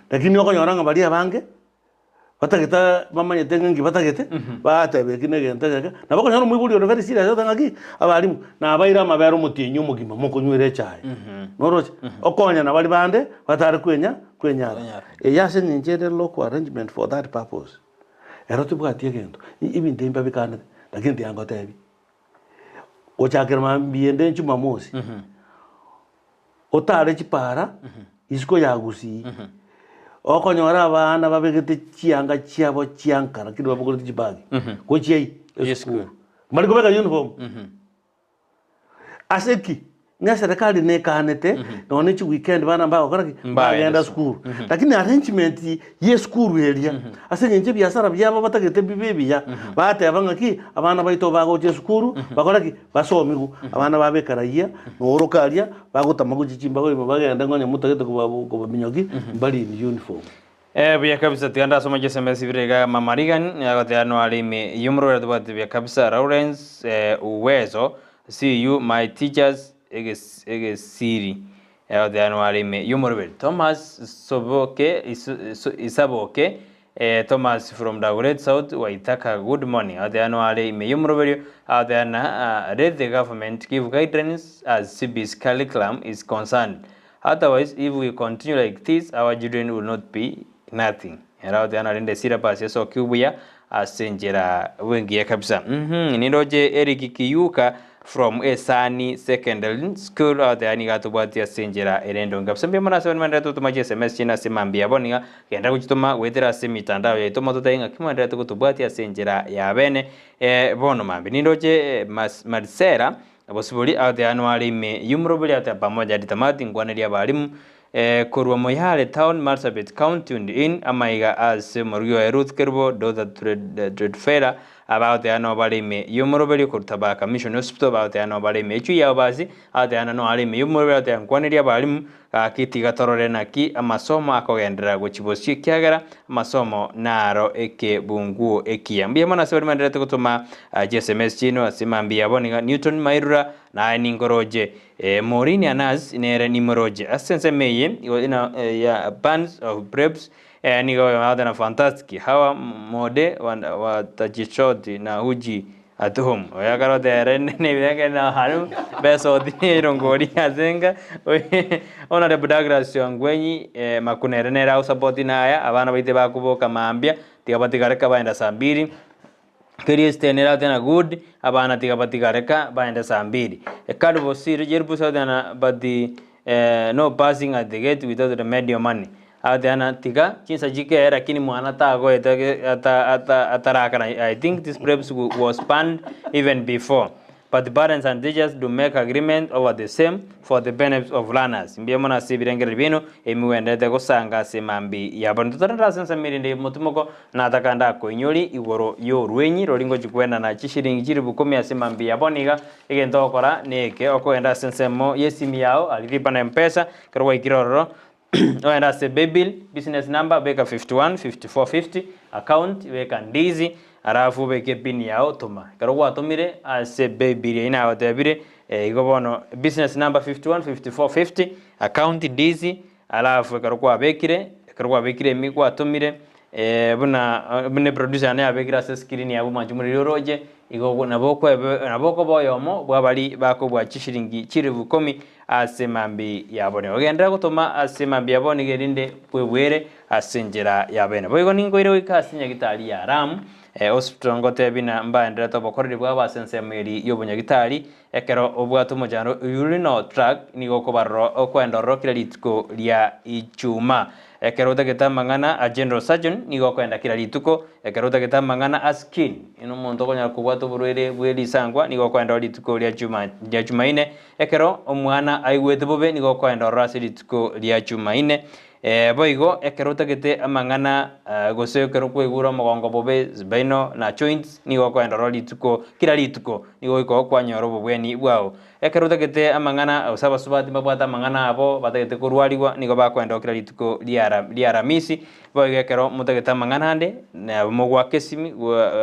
Lakini okonyora ng'a baria abange, batagete bamanyete ng'a inki batagete, bateba eki na egento egeke, nabo okonyora omoibori ore very serious ogoteba ng'aki, abalimu, nabaire amabere omotienyi omogima mokonywera echae. Noroche? Okonya na baria bande, batare kwenya kwenyara. Eye ase eng'encho ere local arrangement for that purpose. Ero tibwati egento, ebinto ebi mbabikanete, lakini tiga ngotebie, gochakera mambia ende jumamosi, otare chipara isiko ya gusii, okonyora abana babegete chianga chiabo chianka lakini babogoreti chibagi, gochia i? Esukuru. Mbari kobeka uniform. Ase ki? Ng'a eserekari nekanete nonya ne chiweekend bana mbagokora ki? Mbagenda sukuru. Lakini arrangement ya esukuru eria, ase eng'encho ebiasara biabo batagete bibe ebiya, bateba ng'aki, abana baito bagocha esukuru, bakore ki? Basomigwe. Abana babeka raia, noroka aria, bagotama gochia chimbago ime bagende ng'onye motagete koba kobaminyoki, mbari in uniform. Eh, buya kabisa tiga ndasoma chisms ibere iga mama Reagan agoteba noare ime y'omorwere tobwate buya kabisa Lawrence eh, Uwezo see you my teachers eges- egesiri agoteba noare ime y'omorwere Thomas Soboke Iso- Iso- Isaboke eh, Thomas from Dagoretti South Waithaka good morning agoteba noare ime y'omoroberio agoteba na ah, let the government give guidelines as CBC curriculum is concerned Otherwise if we continue like this our children will not be nothing. Ere agoteeba narende syllabus esokiwe buya ase enchera bwengiya kabisa. Uhmm nindoche Eric Kiyuka from Esani Secondary School agoteeba nigo atobwatie ase enchera ere endonge kabisa. Mbuya mono ase baria mwenderete gotoma chi sms chiaino ase mambia bono iga genda gochitoma goetera ase emitandao yaito mototebie ng'aki mwenderete gotobwatia ase enchera ya bene bono mambia. Nindoche Marcella Bosibori agoteanwa are ime y'omoroberi agotea pamoja adi tamati nkwaneria abalimu korwa Moyale Town, Marsabit County und in amaiga ase omorugi oye Ruth Kerubo, Dortha Tredfera abagoteanwa bare ime y'omoroberi korwa Tabaka Mission Hospital bagoteanwa bare ime echui yabo basi agoteana no are ime y'omoroberi agotea nkwaneria abalimu gaki tiga torore naki amasomo akogenderera gochia bosio ekiagera Amasomo naro ekebunguo ekiya. Mbuya mono ase baria baendererete gotoma chiSMS chiaino ase mambia yabo niga Newton Mairura naye ninkoroche Maureen Anas nere nimoroche ase ensemo eye igo ina ya Bands of Preps nigo bagoteba fantastic hawa mode watachichoti na uji At home oyo akarote ere nebirenge na haru besoti erongori ase enka Honorable Douglas Ongwenyi eh, makuna ere nere agosapoti naya abana baite bakoboka mambia tiga batigareka baenda saa mbiri Kerio Esther nere agoteba good abana tiga batigareka baende saa mbiri Carl Bosire Jerubus agoteba but eh, no passing at the gate without remedial money Agateba ng'a tiga chinsa chikee lakini mwana tagoeta atarakana I think this preps was banned even before but parents and teachers do make agreement over the same for the benefit of learners. Mbuya mono ase ebirengererio biaino emigwenderete gosanga ase mambi ya bono. Totarendera ase ensemo erinde y'omotimoko nataka ndakoinyori igoro y'orwenyi rori ngochi kwenana chishiringi chilifu kumi ase mambi ya bono iga egento ogokora neke okogenda ase ensemo y'esimi yao aria lipa na mpesa ekero gwaikire ororo Ogende ase paybill, business number beka 51 54 50, account beka ndizi, alafu obeke epin yao toma. Ekero gwatomire ase paybill eyio nagotebire, igo bono business number 51 54 50, account ndizi, alafu ekero kwabekire, ekero kwabekire emi gwatomire. Buna buna eproducer yane yabekire ase escreen yabo mwanche moriri oroche, igo nabo okwebe nabo okoba oyomo bwa baria bakobua chishiringi chilifu ikomi ase mambia ya bono. Ogenderere gotoma ase mambia ya bono iga erinde bwebwere ase enchera ya bene. Boigo ninkoire goika ase nyagitari ya Ramu hospital ngotebie na mbaenderete obokoreri bwabo ase ensemo eria y'obonyagitari Ekero obwate omochando urinal tract nigo okobarora okoenda ororo kera rituko ria ichuma. Ekero otagete amang'ana a general surgeon nigo okoenda kera rituko. Ekero otagete amang'ana a skin ino omonto okonyara kobwata oborwaire bwe risangwa nigo okoenda ororo rituko ria chuma ria chumaine. Ekero omwana aigwete bobe nigo okoenda ororo ase rituko ria chumaine. Boigo ekero otagete amang'ana gose ekero kwaigure omogongo bobe spinal na joints nigo okoenda ororo rituko kera rituko nigo goika okwanyora obobweni bwao. Ekero otagete amang'ana gose abasubati mbabwate amang'ana abo batagete korwarigwa nigo bakoenda ororo kera rituko ria ria aramisi. Boigo ekero motagete amang'ana ande nabo mogoaka esimi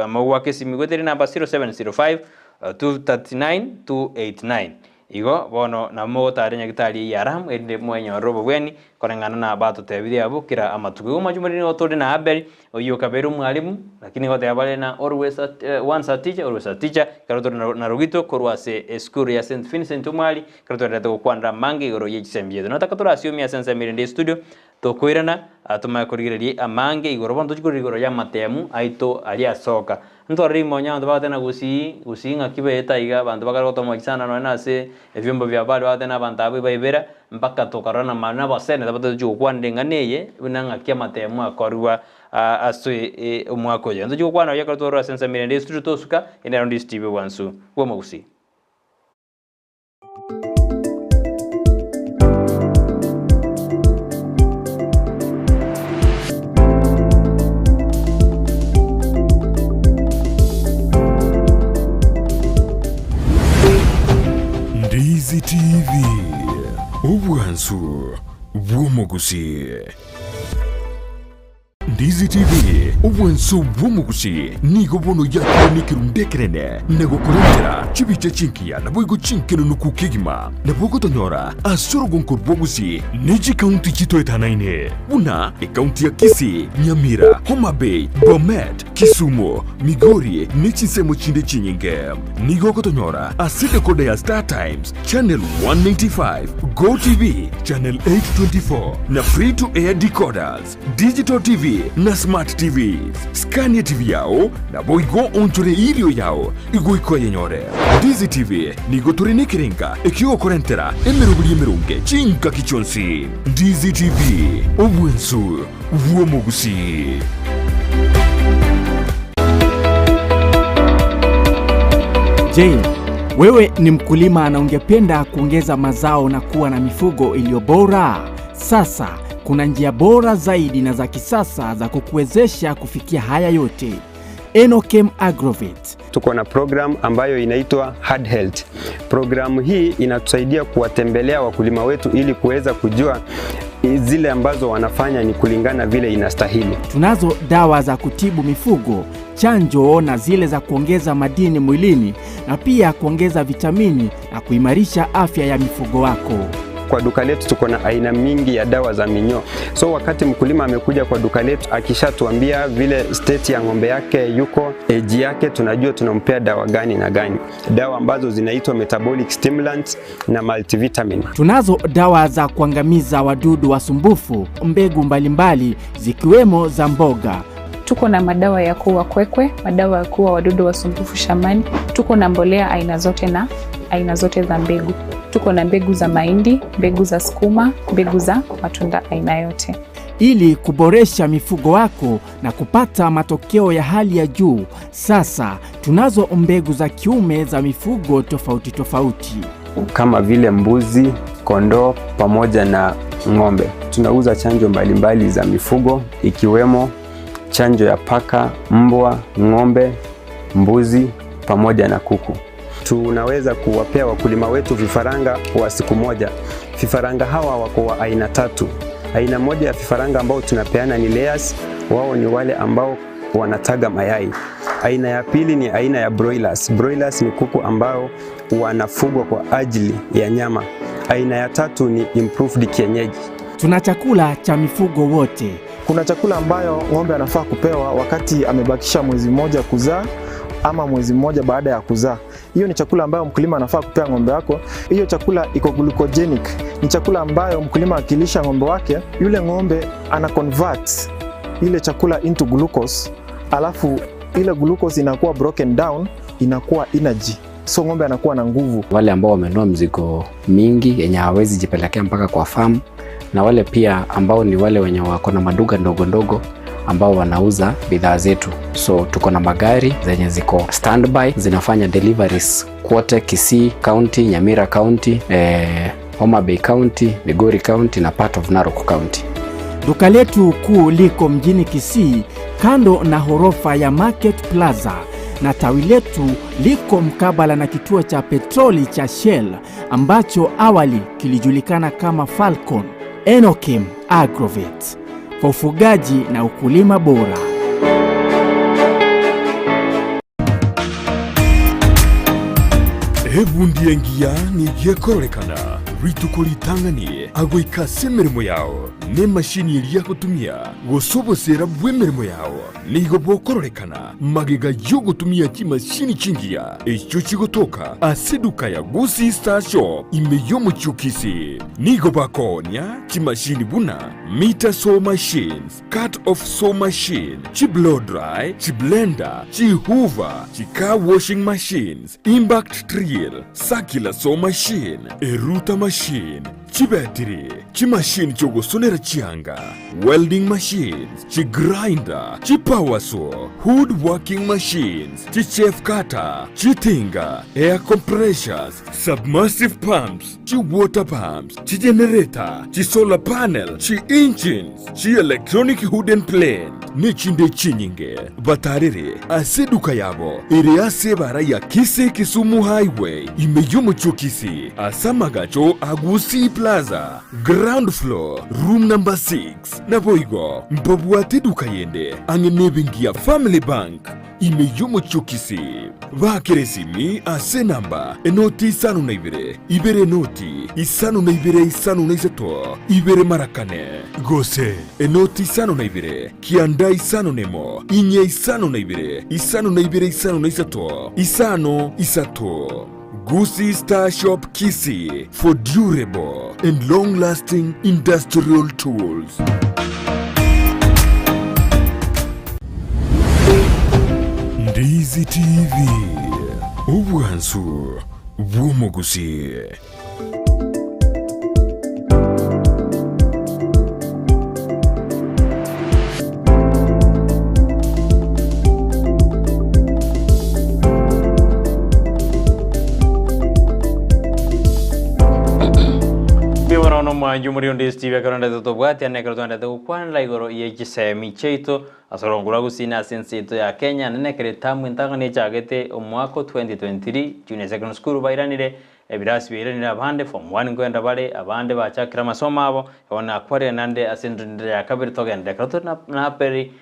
mogoaka esimi goetera enamba 0705 239 289. Igo bono nabo mogotara nyagitari eyio ya Ramu, erinde mwenyorere obobweni, koreng'ana na batotebirie abwo kera amatuko. Igo omwancho more nigo tore na Abeli, oyio okabeire omwalimu, lakini goteba bare na always a once a teacher, always a teacher, ekero tore na Rogito korwa ase esukuru ya St. Vincent Omwali, ekero twenderete gokwanera amange igoro ye chisemi chiaito. Nataka torasiomi ase ensemo erinde estudio, Tokoirana, tomanye korigereria amange igoro bono tochie korora igoro y'amatemu aito aria asoka. Ntwarore rimonyo abanto bagotenena gusii, gusii ng'aki baeta iga, abanto bakare gotomoki sana nonya na ase ebiombo biabo bare bagotenena abanto abwo ebaibera, mpaka tokarora na na abaseneta batatochia gokwanera eng'ana eye, buna ng'aki amatemu akorwa ase omwaka oyo. Ntochie gokwana oyo ekero twarora ase ensemo erende esuri tosuka, ere nero Ndisi TV obwansu bw'omogusii. Ndizi TV, obwansu bw'omogusii. Ndizi TV, obwanso bw'omogusii, nigo bono yakire nekerundu ekenene na gokorentera chibicha chingiya naboigo chinkenunuku kegima. Nabo ogotonyora ase orogonko rwa Gusii ne chikaunti chitoetanaine buna ekaunti ya Kisii, Nyamira, Homa Bay, Bomet, Kisumu, Migori ne chinsemo chinde chinyinge. Nigo ogotonyora ase decoder ya Star Times, Channel 195, Go TV, Channel 824 na Free to Air decoders. Digital TV na Smart TVs. Skania TV yao naboigo onchore erio yao igoika oyenyore. Ndizi TV nigo tore nekerenga ekiogokorentera emeroberi emeronge chingaki chionsi. Ndizi TV, obwensu bw'omogusii. Je, wewe ni mkulima na ungependa kuongeza mazao na kuwa na mifugo iliyo bora? Sasa kuna njia bora zaidi na za kisasa za kukuwezesha kufikia haya yote. Enokem Agrovet. Tuko na program ambayo inaitwa Hard Health. Programu hii inatusaidia kuwatembelea wakulima wetu ili kuweza kujua zile ambazo wanafanya ni kulingana vile inastahili. Tunazo dawa za kutibu mifugo, chanjo na zile za kuongeza madini mwilini na pia kuongeza vitamini na kuimarisha afya ya mifugo wako. Kwa duka letu tuko na aina mingi ya dawa za minyoo. So wakati mkulima amekuja kwa duka letu akishatuambia vile state ya ng'ombe yake yuko, age yake, tunajua tunampea dawa gani na gani, dawa ambazo zinaitwa metabolic stimulants na multivitamin. Tunazo dawa za kuangamiza wadudu wasumbufu, mbegu mbalimbali zikiwemo za mboga. Tuko na madawa ya kuua kwekwe, madawa ya kuua wadudu wasumbufu shambani. Tuko na mbolea aina zote na aina zote za mbegu. Tuko na mbegu za mahindi, mbegu za sukuma, mbegu za matunda aina yote. Ili kuboresha mifugo wako na kupata matokeo ya hali ya juu, sasa tunazo mbegu za kiume za mifugo tofauti tofauti kama vile mbuzi, kondoo pamoja na ng'ombe. Tunauza chanjo mbalimbali za mifugo ikiwemo chanjo ya paka, mbwa, ng'ombe, mbuzi pamoja na kuku. Tunaweza kuwapea wakulima wetu vifaranga wa siku moja. Vifaranga hawa wako wa aina tatu. Aina moja ya vifaranga ambao tunapeana ni layers, wao ni wale ambao wanataga mayai. Aina ya pili ni aina ya broilers. Broilers ni kuku ambao wanafugwa kwa ajili ya nyama. Aina ya tatu ni improved kienyeji. Tuna chakula cha mifugo wote. Kuna chakula ambayo ng'ombe anafaa kupewa wakati amebakisha mwezi mmoja kuzaa ama mwezi mmoja baada ya kuzaa. Hiyo ni chakula ambayo mkulima anafaa kupea ng'ombe wako. Hiyo chakula iko glucogenic, ni chakula ambayo mkulima akilisha ng'ombe wake, yule ng'ombe ana convert ile chakula into glucose, alafu ile glucose inakuwa broken down, inakuwa energy, so ng'ombe anakuwa na nguvu. Wale ambao wamenunua mzigo mingi yenye hawawezi jipelekea mpaka kwa farm, na wale pia ambao ni wale wenye wako na maduka ndogo ndogo ambao wanauza bidhaa zetu. So tuko na magari zenye ziko standby zinafanya deliveries kwote Kisii County, Nyamira County, Homa Bay County, Migori County na part of Narok County. Duka letu kuu liko mjini Kisii kando na ghorofa ya Market Plaza na tawi letu liko mkabala na kituo cha petroli cha Shell ambacho awali kilijulikana kama Falcon. Enokim Agrovet kwa ufugaji na ukulima bora. Ebundi engiya nigo ekororekana rituko ritang'ani agoika ase emeremo yao, na emashini eria agotumia gose obosera bw'emeremo yao nigo bokororekana magega y'ogotumia chimashini chingiya echio chigotoka ase eduka ya Gusii Star Shop ime y'omochie o Kisii. Nigo bakoonia chimashini buna miter saw machines, cut off saw machine, chi-blow dry, chi-blender, chi-hoover, chi-car washing machines, impact drill, circular saw machine, erouter machine, chibetiri, chimashini chi'ogosonera chianga, welding machines, chigrinder, chipower saw, wood working machines, chichaff cutter, chitinga, air compressors, submersive pumps, chi-water pumps, chigenerator, chisolar panel, chi-engines, chi-electronic wooden plane, nechinde chinyinge. Batarere ase eduka yabo ere ase ebara ya Kisii Kisumu Highway ime y'omochie o Kisii ase amagacho a Gusii Plaza, ground floor, room number 6. Naboigo mbabwate eduka yende ang'e nebenki ya Family Bank ime y'omochie o Kisii. Baakera esimi ase enamba enoti isano na ibere, ibere enoti, isano na ibere isano na isato, ibere mara kane, gose enoti isano na ibere, kianda isano nemo, inye isano na ibere, isano na ibere isano na isato, isano isato. Gusii Star Shop Kisii for durable and long lasting industrial tools. Ndizi TV, obwansu bw'omogusii. Mbuya mono omwanchi omori onde Steve ekero ndete tobwatiane ekero twendete gokwanera igoro ye chisemi chiaito ase orongo rwa Gusii na ase ense yaito ya Kenya naende ekero etamu entang'ani echagete omwaka o 2023 junior secondary school bairanire Ebirasi biairanire abande form one nkoenda bare, abande bachakire amasomo abo, bono nakwarire naende ase endira ya kabere togende. Ekero tore na Aperi,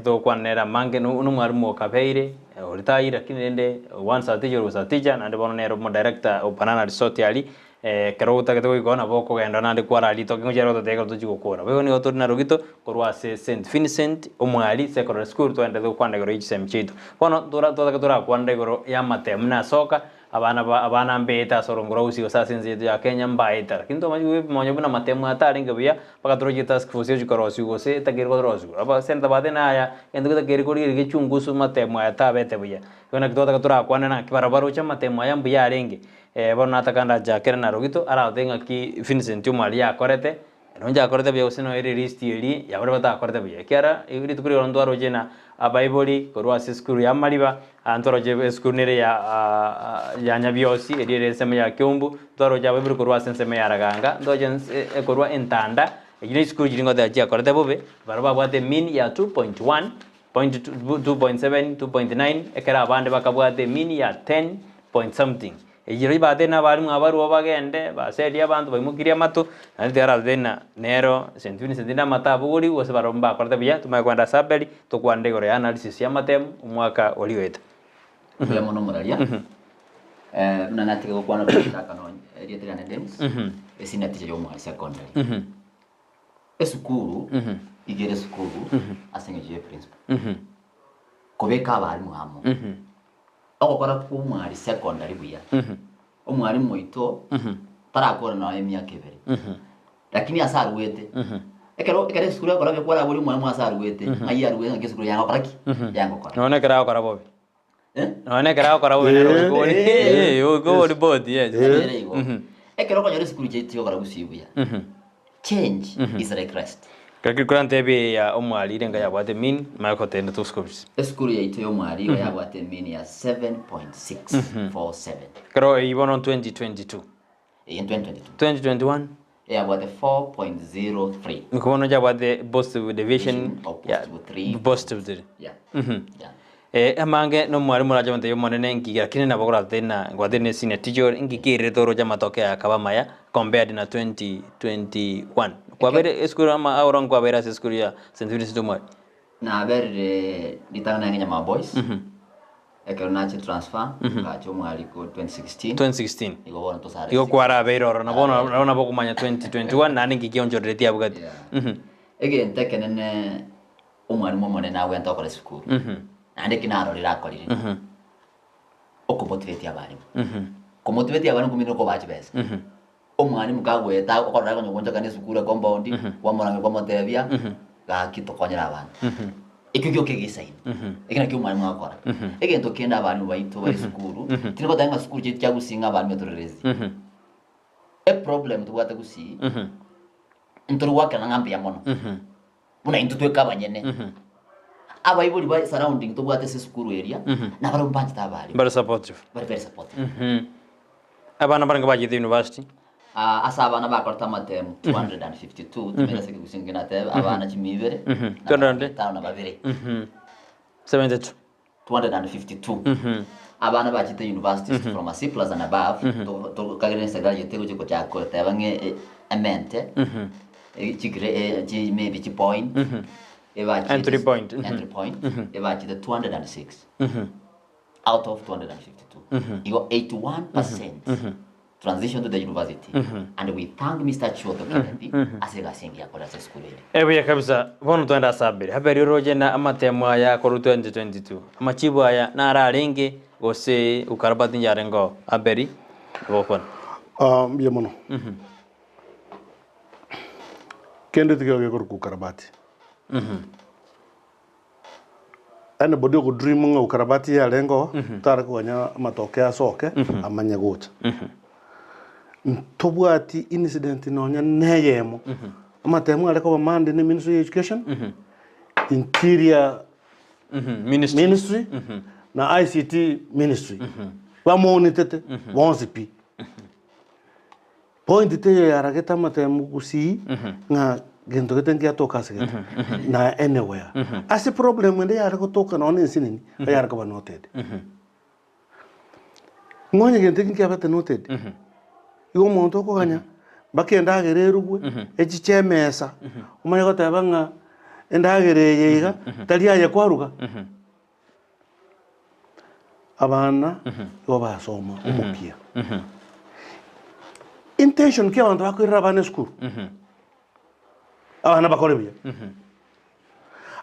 togokwana nere amange, nomwalimu o Kabeire, oritayire lakini rende once a teacher always a teacher, naende bono nere omodirector o Banana Resort aria, ekero otagete goika oo nabo okogenda naende kwararia ritoke ngochia ere gototebia ekero tochia gokora. Boigo nigo tore na Rogito korwa ase St Vincent Omwari Secondary School togenderete gokwana igoro ye chisemi chiaito. Bono tora totake torakwanere igoro y'amatemu nasoka, Abana ba abana mbeete ase orongo rwa Gusii gose ase ense yaito ya Kenya mbaete. Lakini twamanya koigwa buna amatemu atarenge buya, mpaka toroche etask force egochia korosiwa gose etakeire korosiwa. Aba senator batebire naya egento getakeire korigereria gechungusu matemu aya tabete buya. Igo naki twataka torakwane naki barabwo baroche amatemu aya mbuya arenge. Bono nataka ndachakere na Rogito aragotebie ng'aki Vincent Omwari yakorete, Nonye akorete buya gose noyo ere list eria ya baria batakorete buya, ekiagera rituko riria ntwaroche na abaibori korwa ase esukuru ya Mariba, ntwaroche esukuru nere ya ya Nyabiosi eria ere ensemo ya Kiumbu, ntwaroche abaibori korwa ase ensemo ya Raganga, ntwaroche ense korwa Entanda, echio ne chisukuru chiria ngoteba chiakorete bobe, baria babwate emean ya 2.1, point 2.7, 2.9, ekero abande bakabwate emean ya 10 point something. Eyio ribaate nabarimu abarua bagende, baserie abanto baimokirie amato, naende tigararete ng'a nero St. Vincent namato abogorigwe, gose barabwo mbakorete buya, tomanye kogenda ase Abeli, tokwanere igoro ya analysis y'amatemu, omwaka oria oeta. Mbuya mono omoraria. Buna natiga gokwana gochaka nonye erieta riane Dennis, ase naticha ya Omwari Secondary. Esukuru. Igere esukuru ase eng'encho ye principal. Kobeka abalimu amo. Ogokora kwa omwari secondary buya. Omwalimu oito tarakora nonya emiaka ebere. Lakini ase arwete, ekero ekero esukuru ekora buya kwaraboria omwalimu ase arwete, ng'ai arwete ng'aki esukuru yagokora ki? Yagokora. Nonya ekero agokora bobe. Nonya ekero agokora bobe nere oikori oikori boti yes. Nere igo. Ekero okonyora esukuru chiaito chigokora gusii buya, change is like Christ. Lakini korantebie ya omwari ere enga yabwate mean, manye gotenda to school fees. Esukuru yaito ya omwari igo yabwate mean ya 7.647. Ekero eyio bono 2022. Eye 2022. 2021. Eyabwate 4.03. Niko bono yabwate positive deviation Of positive three. positive three. Yeah. Yeah. Eh, amange nomwarimu orache gontebia omonene nki lakini nabo oratebe na ngwatire ne senior teacher ore nki kererete oroche amatoke aya akaba amaya compared na 2021. Kwabeire esukuru ama aoro nkwabeire ase esukuru ya St Vincent Omwari? Naberire ritang'ani ang'e Nyamao Boys, ekero nachire transfer ngacha Omwari ko 2016. 2016. Igo bono tosare Igo six kwarabeire ororo na bono nabo nabo okomanya 2021 naende nki kionchoreretie abwo gati. Yeah. Egento ekenene Omwalimu omonene agwente gokora esukuru, naende eki narorire akorire, okomotivate abalimu. Komotivate abalimu komina okobaa chibesa. Omwalimu kagoeta okorora akonya goonchoka na esukuru ecompound, kwamorangeria kwamotebia, gaki tokonyere abanto. Ekio gioka egesaini, ekio nakio omwalimu agokora. Egento kende abalimu baito ba esukuru, tindi goteba ng'a sukuru chiaito chia gusii ng'a abalimu etorerezi. Eproblem tobwate gusii, ntori goakerana ng'a mbuya mono. Buna intwe tweka abanyene. Abaibori ba surrounding tobwate ase esukuru eria, nabarabwo mbanchete abarimu. Bare supportive. Bare very supportive. Abana mbarenge bachete university? Ah, ase abana bakorete amatemu 252, timanyeti ase ekegusii nki natebe, abana chimia ibere, na 200? etano na babere. 72. 252 abana bachete universities from a C plus and above tokagera serikali yaito egochia gochaka goteba ng'a emente chi maybe chi point ebachete Entry point. entry point ebachete 206 out of 252 igo 81% transition to the university and we thank Mister Chioto Kennedy ase egasi engiya akore ase esukuru ere. Ebuya kabisa, bono twende ase Abeli. Abeli oroche na amatemo aya akorwa 2022. Amachibu aya naro arenge gose ukarabati inche oo. Abeli, gokwana. Ah, mbuya mono. Kende tikeiyo gekorokwa ukarabati. Anybody ogo dream ng'a ukarabati yarenge oo, tare koganya amatoke asoke amanye gocha. Ntobwati incident nonya na eyemo, amatemo are koba manned ne ministry ya education, interior Ministry. ministry na ICT ministry bamonitete bonsi pi. Point teiyo yaragete amatemo gusii ng'a gento gete ngiatoka ase gete na anywhere. Ase problem ende yare gotoka nonye na ensinini eyare koba noted. Ng'a onye gento eki nkiabete noted, igo omonto okoganya mpaka endagera erugwe, echiche emesa, omanye goteba ng'a endagera eye iga tari aye kwaruga. Abana igo basoma omokia. Intention ki abanto bakoirera abana esukuru? Abana bakore buya.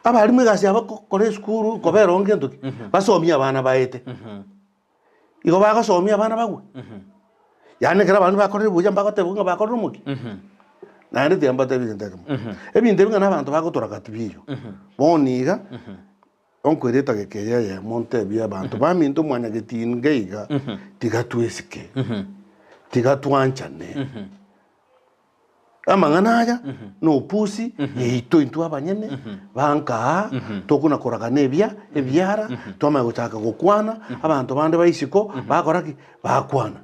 Abarimu egasi yabo gokora esukuru kobera oo ngento ki? Basomie abana baete. Igo bagosomia abana bagwe. Yaani ekero abana bakorire buya mbagotebigwa ng'a bakorire omokia. Naende tiga mbatebie egento ekemo. Ebinto ebi ng'a na abanto bagotora gati biyo. Bono iga. Onkoire etageka eye eyemo ntebie abanto baminto mwanyagetinga iga, tiga twesike, tiga twanchane. Amang'ana aya nopusi yaito intwe abanyene ba nkaa, tokona koragana ebia ebiara, twamanya gochaka gokwana, abanto bande ba isiko bakora ki? Bakwana.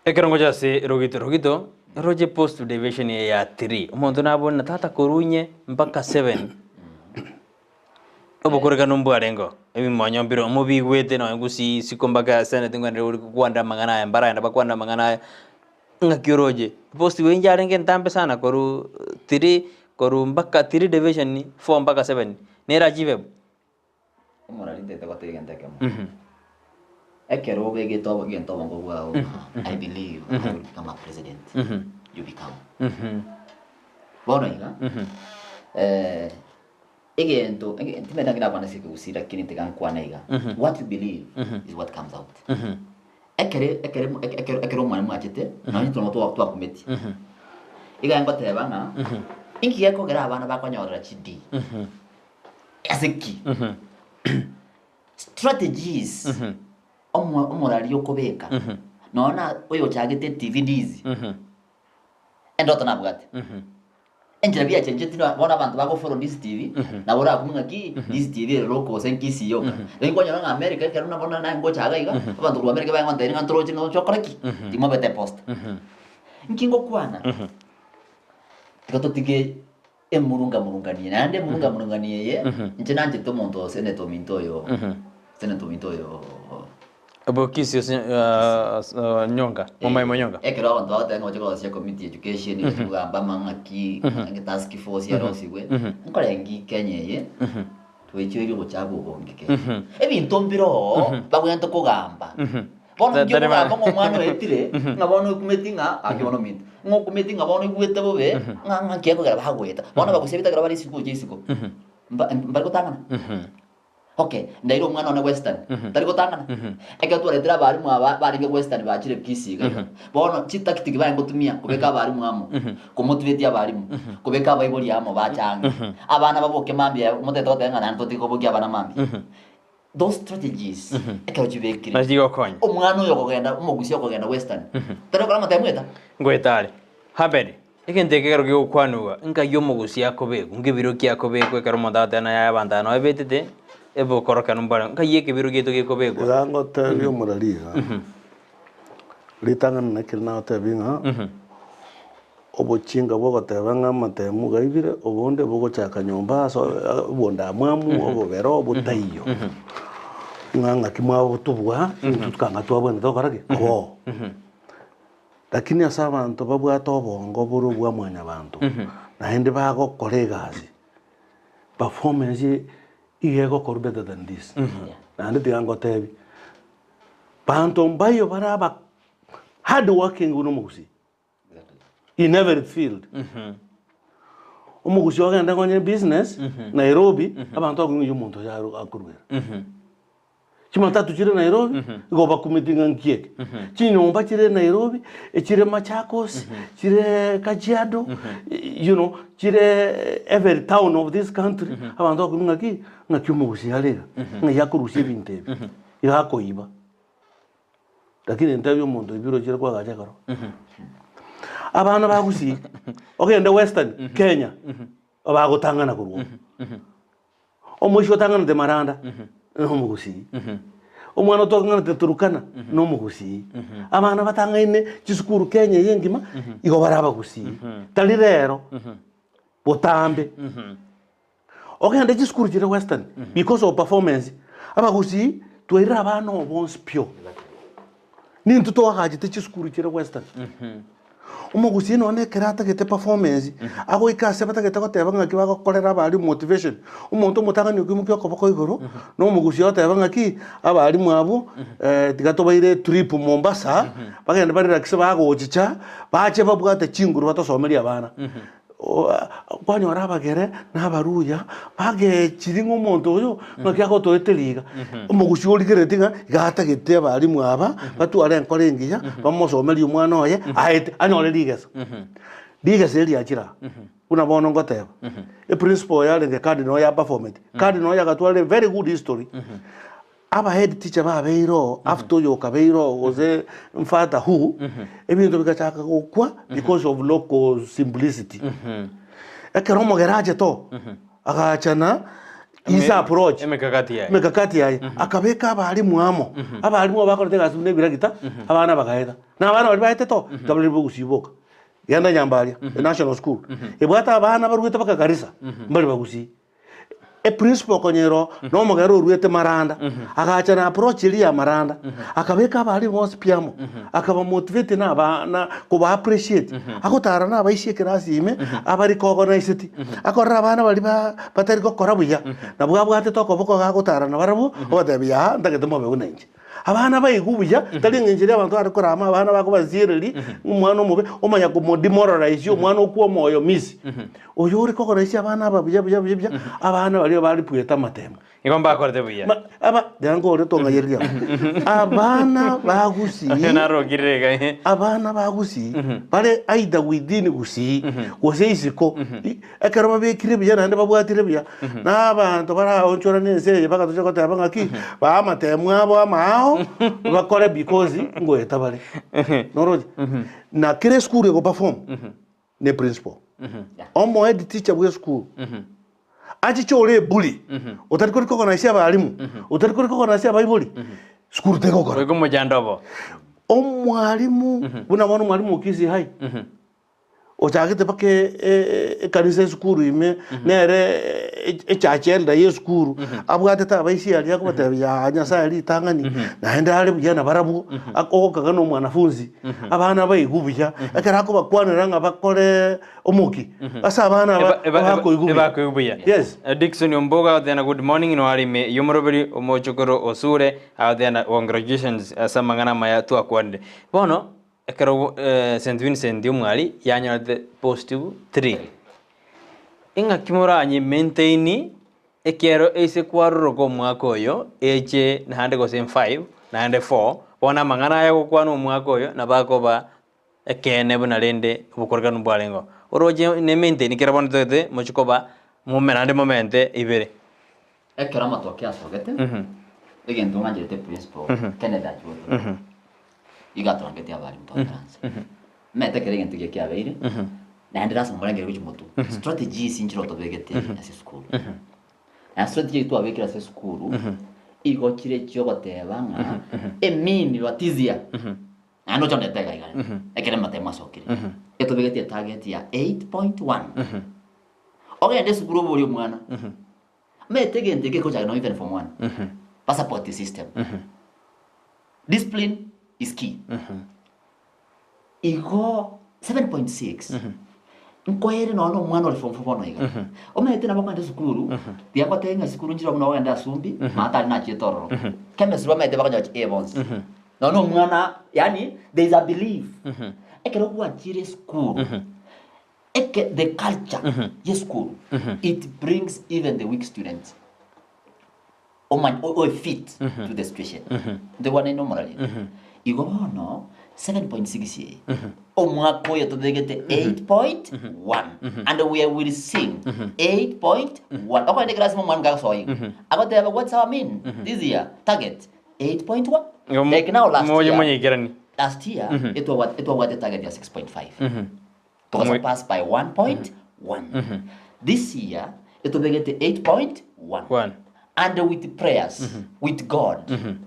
Ekero ngocha ase Rogito, Rogito, roche post derivation eye ya three, omonto nabore na tata korwa inye mpaka seven. Obokorekanu mbwarengeo, ebimonyo mbire mobigwete nonya gusii isiko mpaka senate nkwenderee ore gokwanera amang'ana aya mbaragenda bakwane amang'ana aya, ng'aki oroche, post igo inche arenge ntambe sana korwa three korwa mpaka three division four mpaka seven, nere achievable? Omorari ntete goteba egento ekemo, ekero obegete obo egento obongo bwao ng'a I believe I will become a president, you become. Bono iga. Egento, timanyeti naki nakwana ase ekegusii lakini tiga nkwane iga, what you believe is what comes out. Ekere ekere ekero ekero omwalimu achete, nonye intwe nabo twa twakumetie, iga ngoteba ng'a inki gekogera abana bakonyorera chi D? Ase ki? Strategies omo omorari okobeka, nonye na oyochagete TVDs, endoto nabwate. Enchera biachenchetie na bono abanto bago follow this TV, nabo orakumie ng'aki this TV ere local gose Kisii yoka. Lakini kwanyora ng'a America ekero buna bono naye ngocha iga iga, abanto korwa America baye ng'a ntoroche noche okore ki? Timobete eposta. Nki ngokwana? Tiga totige emurungamurunganie, naende emurungamurunganie eye, inche nanchete omonto senator ominto oyo, senator ominto oyo. Bokisi ase nyonga, momae monyonga. Ekero abanto bagoteba ng'a bache korosia committee education, bache kogamba amang'ana ki, ng'a task force yarosigwe, nkorengi Kenya eye, twaichoirie obochafu obonge Kenya. Ebinto mbire oo, bagwenerete kogamba. Bono inki okogamba ng'a omwana oetire, ng'a bono okumeti ng'a gaki bono ominto, ng'a okumeti ng'a bono oigwete bobe, ng'a ng'a nki ekogera bagoeta. Bono abagusia bitagera bare isiko gochia isiko, mba mbari gotang'ana? Okay, ndaire omwana one Western, tari gotang'ana? Ekero twaretire abalimu aba barenge Western bachire Kisii iga iga, bono chitactic barenge gotumia kobeka abalimu amo, komotivate abalimu, kobeka abaibori amo bache ang'e, abana baboke mambia motagete goteba ng'a naende totige kobokia abana mambia. Those strategies ekero chibekire, Nachi chigokonya. omwana oyo okogenda omogusia okogenda Western, tari gokora amatemu eta? Ngoeta are. Haberi, Egento eke ekero kegokwanigwa, nkai omogusia akobekwa, nkebiro ki akobekwa ekero omonto agoteba naye abanto aba nabo betete ebokorokano mbare, nkai ekebiro giaito gekobekwa? Iga ngotebia omorari iga, ritang'ani nakeri nagotebia ng'a obochinga bwa ogoteba ng'a amatemu gaibire, obonde bogochaka nyomba ase obondamwamu, obobere obotaiyo, ng'a ng'aki mwabotobua, intwe kanga twabwenerete gokora ki? Koboo. Lakini ase abanto babwate obongo bore obwa mwanyabanto, naende bagokora egasi, performance iga egokorwa better than this. Naende tiga ngotebie, banto mbaiyo bare aba hard working buna omogusii in every field. Omogusii ogende konye business Nairobi, abanto bakong'u oywo omonto oyo aro akorwera. Chimatatu chire Nairobi, igo bakumeti ng'a nki eke. Chinyomba chire Nairobi, echire Machakos, chire Kajiado, you know, chire every town of this country, abanto bakumia ng'aki, ng'aki omogusii are iga, ng'ai akorusia ebinto ebi, iga akoiba. Lakini ntebie omonto oibire ochire kwagacha ekero. Abana ba Gusii, ogende Western, Kenya, bagotang'ana korwa oo. Omoisia otang'anete maranda nomogusii, omwana otang'anete Turkana nomogusii, abana batang'aine chisukuru Kenya eye engima igo bare abagusii, tari rero botambe. Ogende chisukuru chiria Western because of performance, abagusii twairire abana oo bonsi pio. Nintwe twagachete chisukuru chiria Western. Omogusii nonye ekero atagete performance, agoika ase batagete goteba ng'aki bagokorera abalimu motivation, omonto omotang'ani okoimokia okoboko igoro, na omogusii ogoteba ng'aki, abalimu abwo tiga tobaire etrip Mombasa, bagende ba relax bagochicha, bache babwate chinguru batosomerie abana. Kwanyora abagere na abaruya bagechiri ng'a omonto oyo ng'aki agotoeteria iga. Omogusii origereti ng'a iga atagete abalimu aba batware enkoro engiya bamosomerie omwana oye aete anyore rigesa. Rigesa eri riachire aa buna bono ngoteba, eprinciple oyo yarenge cardinal oyo aperformeti, cardinal oyo agatwara a very good history. Aba head teacher babeire oo after oyo okabeire oo gose mfather who, ebinto bigachaka gokwa because of local simplicity. Ekero omogere achete oo, agacha na his approach, Emekakati yaye. emekakati yaye, akabeka abalimu amo, abalimu abo bakorete egasi buna ebiragita, abana bagaeta. Na abana baria baetete oo, ntabare bogusii boka. Genda Nyambaria, enational school, ebwate abana baruete mpaka Garissa, mbare bagusii. Eprinciple konya ero nomogere oruete maranda, agacha na approach eria ya maranda, akabeka abalimu bonsi pi amo, akaba motivate na abana koba appreciate, agotara na abaisia ekerasi ime, abarikogonaiseti, akorera abana baria ba batari gokora buya, nabwo abwatete okoboko gagotara nabarabwo, obatebia aa ntagete mobe buna inche. Abana baigwe buya, tari eng'encho eria abanto bare korama abana bakobasiereria, omwana omobe, omanya komodemoralize omwana okwa omoyo misi. Oyo ore kogoraisia abana aba buya buya buya buya, abana baria baripwete amatemo. Igo mbakorete buya. Ma, aba, tiga nkore tong'ayereria amo. Abana ba Gusii, Narokire iga, eh. abana ba Gusii, bare either within Gusii, gose isiko, i- ekero babekire buya naende babwatire buya, na abanto baraonchorane ense eye bagatocha goteba ng'aki, baa amatemu abo amaao, bakore because ngoeta bare. Noroche? Na kera esukuru ego perform, ne principal. Omo head teacher bwa esukuru, achiche ore eburi, otari kori kogonaisia abalimu, otari kori kogonaisia abaibori, sukuru tegokora. Goika omochando obo. Omwalimu, buna bono omwalimu o Kisii High, ochagete mpaka ekanisa esukuru ime, nere echurch elder ya esukuru, abwatete abaisia aria akobatebia yaa Nyasaye ritang'ani, naende are buya nabarabwo, ogokaga na omwanafunzi, abana baigwe buya, ekero akobakwanera ng'a bakore omoki, ase abana aba bakoigwa buya. Ebakoigwa buya. Yes. Dickson Ombogo agoteba good morning noare ime y'omoroberi omochokoro osure agoteba congratulations ase amang'ana amaya twakwanire. Bono Ekero St Vincent omwari yanyorete positive 3, ing'aki moranye maintain ekero ase kwaroroka omwaka oyo eche naende gose 5 naende 4, bono amang'ana aya agokwana omwaka oyo nabo akoba ekeene buna rende obokorekanu mbwarengeo. Oroche ne maintain kera bono totagete mochie koba mome naende momente ibere. Ekero amatoke asogete, egento ng'ancherete principal Kenneth Achuoto, iga atorangetie abalimu toikaranse. Omanyete ekero egento ekiya kiabeire, naende lasima morengererie gochia motwe. Strategies nchire otobegete ase esukuru. Na strategy eywo twabekire ase esukuru, igo chire chiogoteba ng'a emini batizia, naende oche ondete iga iga, ekero amatemo asokire, etobegete etarget ya 8.1. Ogende esukuru oborie omwana, Omanyete egento eke gekochaka nonya even form one, ba support system. Discipline is key. Igo 7.6 nkoere nonya na omwana ore form four bono iga. Omanyete nabo okogenda esukuru, tiga ngotebie ng'a esukuru nchire buna ogende asumbi, maate aria nachiete ororo. Chemistry bamaete bakonyora chi A bonsi. Nonya na omwana yaani there is a belief. Ekero gwachire esukuru, Eke the culture ye school it brings even the weak students omanye o- o fit to the situation ntobwanaine omorari igo bono 7.6 eye omwaka oyo tobegete 8.1 and we will sing 8.1 okogenda ekerasi mo omwana gagosoa igo agoteba what's our mean this year target 8.1 Igo mo- like now last moye year monyekerani. last year etwabwate etwabwate target ya 6.5 Togasurpass by 1.1. This year etobegete 8.1. One. And with prayers, with God,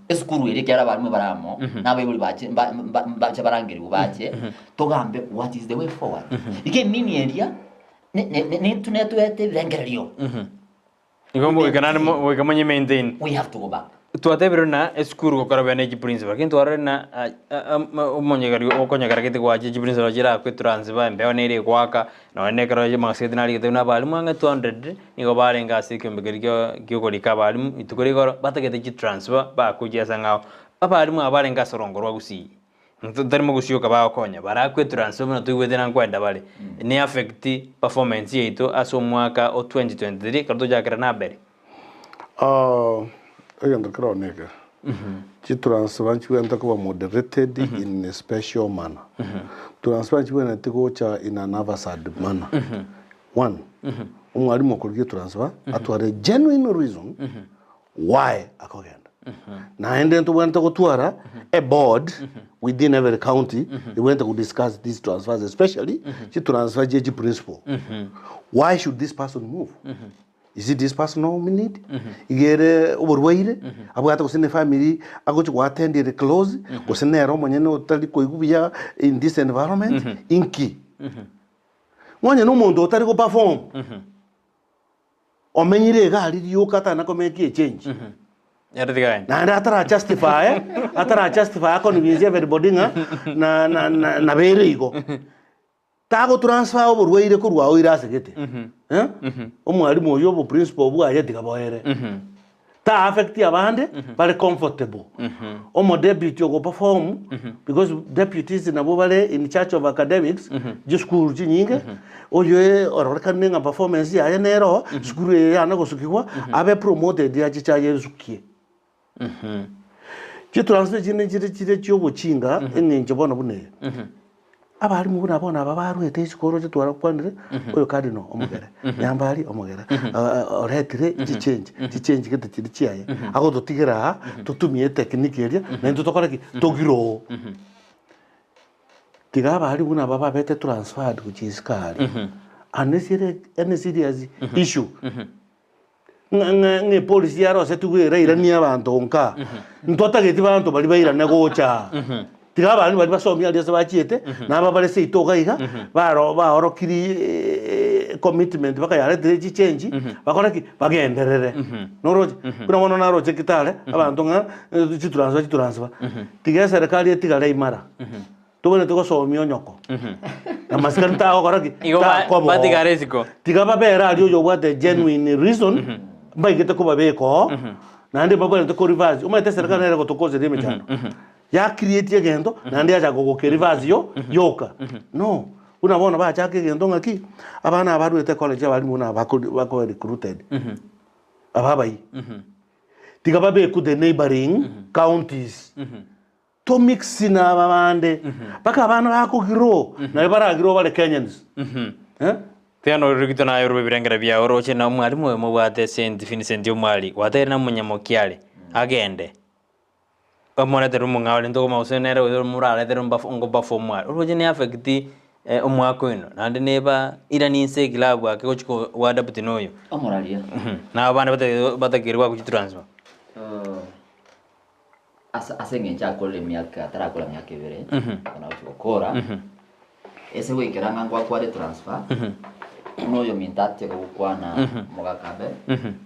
esukuru ere ekiagera abarimu bare amo, na abaibori bache mba- mba- mbache barangerigwe bache, togambe what is the way forward. Iga emini eria, ne- ne- ne- nintwe netwete ebirengererio. Igo goika naende mo- goika monye maintain. We have to go back. Twatebire na esukuru gokora buya ne chiprinciple, lakini twarorire na omonyegeri okonyegera gete gwacha chiprinciple chirakwe transfer embeo nere egoaka, nonye na ekero amaseti narigete buna abalimu ang'e 200 nigo barenge ase ekiombe keria kio kiokorika abalimu rituko rigoro batagete chitransfer bakochia ase ang'ao. Abalimu aba barenge ase orongo rwa gusii. Tari mogosioka bagokonya, barakwe transfer buna toigwete na nkwenda bare, ne affect performance yaito ase omwaka o 2023 ekero tochakera na mbere. Egento kere one eke, chitransfer nchibwenerete koba moderated in a special manner. Transfer nchibwenereti gocha in an haphazard manner. One, omwalimu okorigia etransfer atware genuine reason why akogenda. Naende ntobwenerete gotwara a board within every county ebwenerete go discuss these transfers especially chitransfer chie chiprincipal. Why should this person move? Is it this personal need? Iga ere oborwaire abwate gose ne family agochi go attend ere close gose nere omonyene otari koigwa buya in this environment inki? Nonye na omonto otari go perform Omenyire iga aria rioka atana komeka echange. Ere tiga aende. Naende atara justify, atara justify aconvince everybody ng'a na na na nabere igo. Tago transfer oborwaire korwa ao ire asegete. Eh? Omwalimu oyio obo principal bwaye tiga boere. Ta affect abande bare comfortable. Omo deputy ogo perform because deputies nabwo bare in charge of academics chisukuru chinyinge, oyo ororekanire ng'a performance yaye nere oo, sukuru eye yana gosukigwa abe promoted achiche ayesukie. Chitransfer chinde nchire chire chia obochinga eng'encho bono buna eye. Abalimu buna bono aba barwete isiko oroche twarakwanire, oyo Cardinal omogere, Nyambari omogere, oretire chichange, chichange gete chiria chiaye, agototigera aa, totumie etechnique eria, naintwe tokore ki? Togire oo. Tiga abalimu buna aba babete transferred gochia isiko aria, unless ere any serious issue. Ng'a ng'a ng'a epolisi yarosetigwe erairanie abanto nka, ntotageti banto baria bairane gocha aa. Tiga abande baria basomia aria ase bachiete, na aba bare seito iga iga, baro baorokirie commitment mpaka yaretire chichange, bakore ki? Bagenderere. Noroche? Buna bono naroche Kitale, abanto ng'a chitransfer chitransfer, tiga eserekari etigare imara. Tobwenerete gosomia onyoko na masikani tagokora ki? Igo ba- Takoba oo. batigare isiko. Tiga babere aria oyobwate genuine reason mbaigete kobabeka oo naende mbabwenerete ko reverse. Omanyete eserekari nere egotokoseria emechando. Ya create egento naende yachaka goke reverse yo yoka. No. Buna bono bachaka egento ng'aki, abana aba barwete college abarimu buna aba bako bakoba recruited. Aba abayia. Tiga babekwe the neighboring counties. Tomix na aba bande, mpaka abana bakogiroo, naye baragiroo bare Kenyans. Eh? Tiga norigito naye orube ebirengero biao oroche na omwalimu oyo mobwate Saint Vincent Omwali gwateire na omonyamokiare agende omoretere omong'ao rende tokoma gose nere oyo moraretere ngoperform are oroche ne affect omwaka oino naende neba irani inse ekilabu ake gochi koadapt na oyo. Omoraria. Na abande batakeire goakwa chitransfer. Ase ase eng'encho akorire emiaka atarakora emiaka ebere, bono agochia gokora, ase goikera ng'a ngwakware transfer, buna oyominto atiga gokwana omogaka Abel,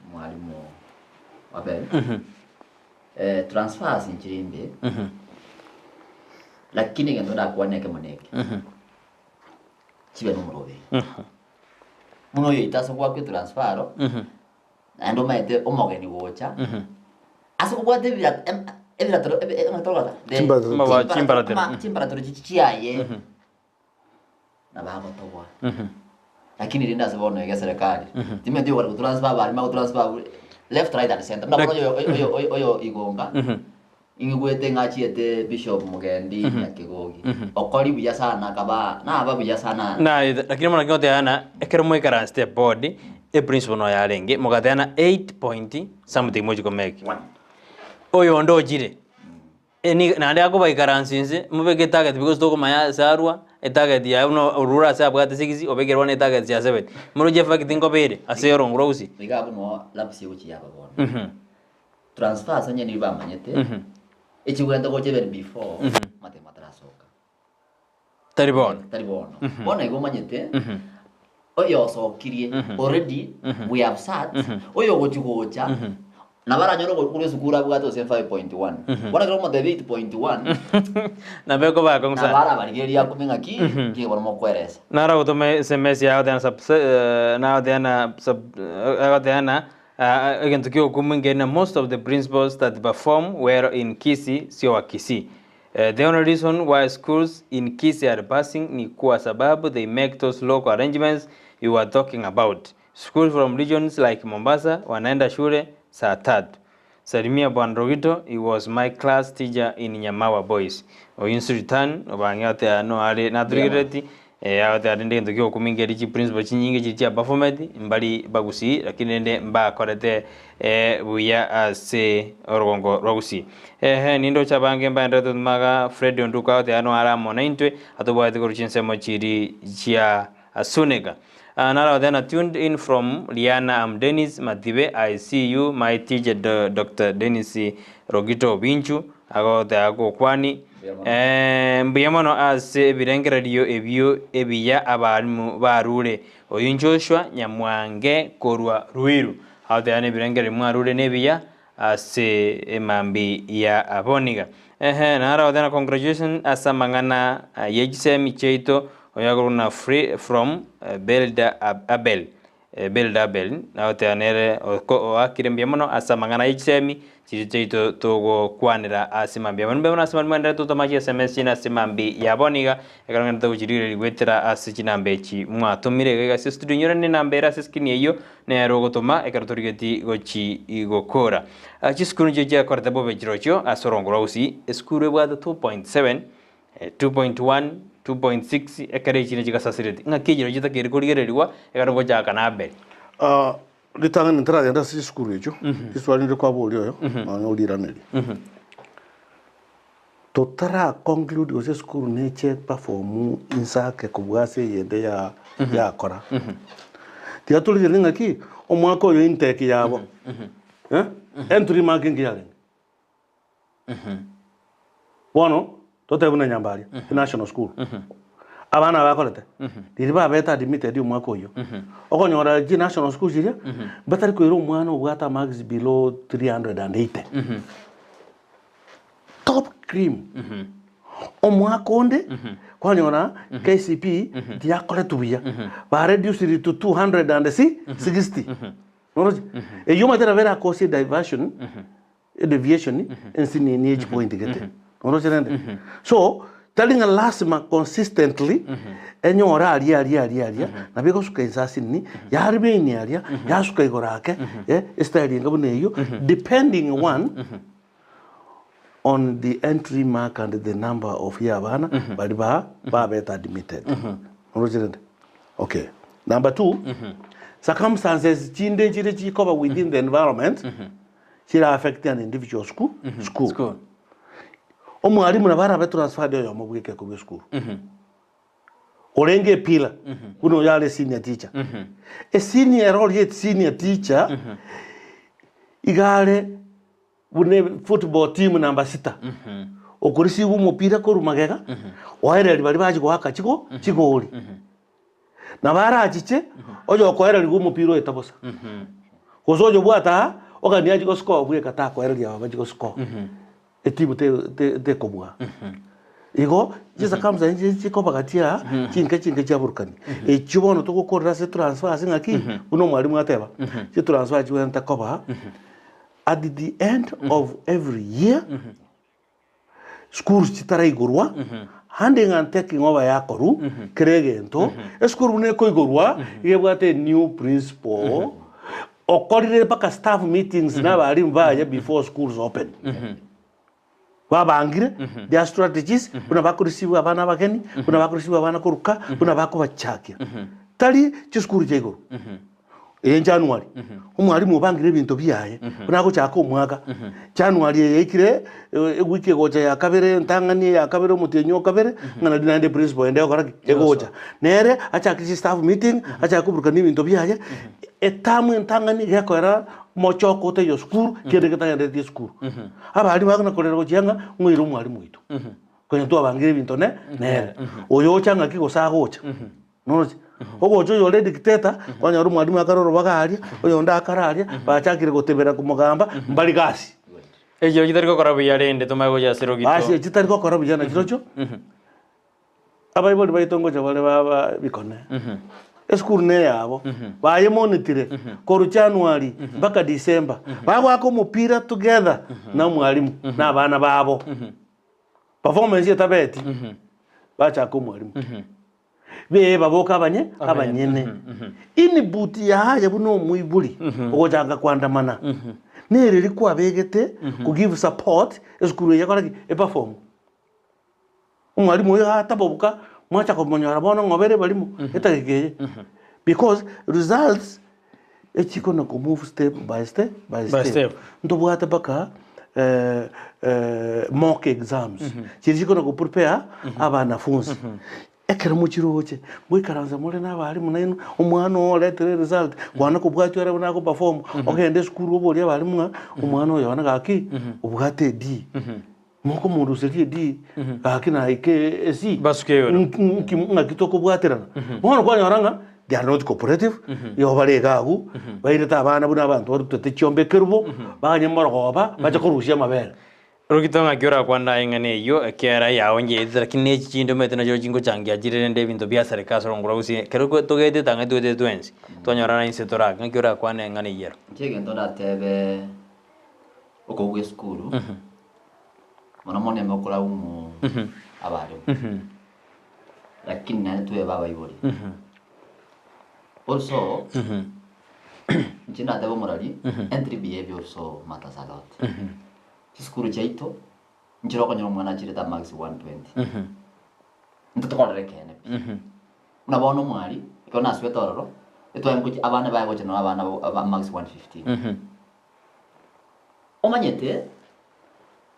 omwalimu Abel, transfers nchire imbe, lakini egento ndakwane ekemo neke, chibe nomoroberi. Buna oyoito ase goakwa etransfer aro, Naende omanyete omogeni gocha ase kobwata ebira em- ebiratero ebi- e- togota the- Chimbaratero. Amaba- chimbaratero. ama- chimbaratero chichi chiaye nabo agotogwa lakini rende ase bono iga eserekari timanyeti ogokora gotransfer abarimo agotransfer abwo left right and center buna bono oyo oyo oyo oyo igonga ing'igwete ng'a achiete bishop mugendi nyakegogi okori buya sana akaba naba buya sana Na lakini bono nkoteana ekero mwaikaransete eboard eprinciple noyo yarenge mogateana 8 point something mochi komake oyonde ochire eni naende akobaikaransa inse mobeke etarget because tokomanya ase arwa etarget yaye buna orure ase abwate 6 obekere bono etarget ya 7 moroche effect nkoba ere ase orongoro gose. Iga abwo noo lapse egochia yaba bono. Transfers onye nigo bamanyete, echigwente gocha even before amatemo atarasoka. Tari bono. Tari bono. Bono igo omanyete, oyo osokirie already we have sat, oyo ogochi gocha, nabo aranyore korwa esukuru abwate gose 5.1. Bono ekero okomotebia 8.1, Nabo ekoba akong'u nabo sana. arabarigereria akume ng'aki, nki bono mokweresa. Naro agotoma SMS yaye agoteba subs nagoteba sub agoteba Egento ki'ogokumia nkeri na most of the principals that perform well in Kisii sio wa Kisii. The only reason why schools in Kisii are passing ni kwa sababu they make those local arrangements you are talking about. Schools from regions like Mombasa wanaenda shule saa tatu. Salimia Bwana Rogito, he was my class teacher in Nyamawa Boys. Oyio Sultan obange goteba no are naturigerereti eh, agoteba rende egento kiogokumia nkeri chiprinciple chinyinge chiri chia performed mbari bagusii lakini rende mbakorete eh, buya ase orogongo rwa gusii. Ehe nindoche abange mbaenderete tomaga Fred Onduko agoteba no are amo naintwe atobwate korwa chinsemo chiri chia Asuneka. Naro then tuned in from Liana am Dennis Matibe I see you my teacher Doctor Dennis Rogito Binchu agoteba gokwani mbuya mono ase ebirengererio ebio ebiya abalimu barure oyio Joshua Nyamwange korwa Ruiru agoteba nebirengererio mwarure nebiya Ase emambi ya aboniga. Ehe, naro tena congratulations ase amang'ana ye chisemi chiaito oyo akorwa na free from Belda Abel. Bill Abel nagoteba nere oakire mbuya mono ase amang'ana ye chisemi chiria chiaito togokwanera ase mambia. Mbuya mono ase mambia mwenderete gotoma chi sms chiaino ase mambia ya bono iga ekero ngenderete gochirigereria goetera ase chinamba echi mwatomire iga iga ase estudio inyore nenamba ere ase escreen eyio nere ogotoma ekero torigeti gochi gokora. Chisukuru nchio chiakorete bobe chirochio ase orongo rwa Gusii, esukuru ebwate 2.7 2.1, 2.6 ekero echi chigasasireti, ng'aki echiro chitakeire korigererigwa ekero gochaka na Abeli. Ah, ritang'ani ntaragenda ase chisukuru echio, riswali ndire kwaboria oyo, nonya oriranerie. Totara conclude gose esukuru neche perform inse ake kobua ase eyende ya yakora. Tiga torigererie ng'aki, omwaka oyo intake yabo, eh, entry mark nki yarenge? Bono totebe buna Nyambaria National School, abana aba bakorete riria babete admitted omwaka oyio, okonyora chi national school chiria batari koira omwana obwate amarks below 380 top cream. Omwaka onde kwanyora KCPE tiyakoretwe buya, ba reduced it to 260. Noroche? Eyio omanyete nabo erakosie diversion Edeviation ense ne ne echipoint gete. Oroche rende? So, tari ng'a lasima consistently enyore aria aria aria aria, nabo egosuka inse ase nini, yaremain aria, yasuka igoro ake, eh, estyle enga buna eyio, depending one on the entry mark and the number of ya abana baria ba babete admitted. Oroche rende? Okay. Number two, circumstances chinde nchire chikoba within the environment, chira affect an individual school, school. School. Omwalimu nabo arabe transferred oyomo bweka korwa esukuru. Orenge epillar buna oyo are senior teacher. Esenior ere oria senior teacher iga are buna football team namba sita. Okorisiwa omopira korwa magega, oereria baria bachi goaka chigo chigori. Nabo arachiche oyokoererigwa omopira oete bosa, gose oyobwate aa oganie achie goscore bweka takoereria aba bachie goscore, etimu te- te- tekobua. Igo chicircumstances nchire chikoba gati aa chinke chinke chiaburukania. Echio bono togokorera ase transfer ase ng'aki, buna omwalimu ateba, chitransfer chigwenerete koba at the end of every year. Schools chitaraigorwa, handing and taking over yakorwa kera egento, esukuru buna ekoigorwa iga ebwate a new principal, okorire mpaka staff meetings na abalimu baye before schools open. Babangire their strategies, buna bakoreceive abana abageni, buna bakoreceive abana korwa ka, buna bakobachakia. Tari chisukuru chia igoro. Eye January, omwalimu obangire ebinto biaye buna agochaka omwaka. January eye yaikire ewiki egocha ya kabere entang'ani eya kabere omotienyi o kabere ng'a nari naende principal ende egokora ki? Egocha. Nere achake chistaff meeting, achake koburukania ebinto biaye, etamu entang'ani gekoera omochoko otaiyo sukuru kende getagendereti esukuru. Abalimu bakona korera gochia ng'a ng'oire omwalimu oito, konya twabangire ebinto ne nere. Oyo ocha ng'aki gose agocha. Noroche? Ogocha oyore edictator, kwanyora omwalimu akare orobaga aria, oyonde akare aria, bachakire gotebera komogamba, mbari gasi. Echio chitari gokora buya rende tomanye gocha ase rogito. Basi echio chitari gokora buya nachirochio, abaibori baito ngocha bare baba bikone. Esukuru neyabo, bayemonitire korwa January mpaka December, bagoaka omopira together na omwalimu na abana babo. Performance etabeti, bachaka omwalimu. Bee baboka abanye abanyene. Input yaye buna omoibori ogochaka koandamana nereri kwabegete ko give support esukuru eye ekore ki? Eperform. Omwalimu oyo ataboboka mwacha komonyora bono ng'a obere barimo etageka eye because results echikona ko move step by step by By step. step. Ntobwate mpaka mock exams chiria chikona go prepare abanafunzi. Ekero mochiroche, ngoikaransa more na abalimu nainwe, omwana oo oretire eresult, kwana kobwatia ore buna ago perform, ogende esukuru oborie abalimu ng'a omwana oyo one gaki, obwate e D, mokomoruseria e D, gaki naike e C, Basuke igoro. nki ng'aki tokobwaterana. Bono kwanyora ng'a they are not cooperative, igo bare iga abwo, bairete abana buna abanto barutete chiombe ekerubo, baganye morogoba, bache korusia amabere. Rogito ng'aki orakwane aye ng'a neyio, ekiagera yao nyeetete, lakini ne echi chinde omanyete nachio chingochangia chire rende ebinto biasareka ase orongoro rwa gusii. Ekero togetete ang'e toetete twensi, twanyorana inse torake, ng'aki orakwane eng'ana eyio ero? Inche egento ndatebe okogwa esukuru, mono mono ime okoraumu abarimu, lakini naende twebe abaibori. Also, inche ndatebe omorari, entry behavior also matters a lot. Chisukuru chiaito, nchire okonyora omwana achirete amarks 120. Intwe tokorora ekeene pi. Buna bono omwari, ekero naswete ororo, etwaye ngochi abana baye gocha nabo abana bo aba marks 115. Omanyete,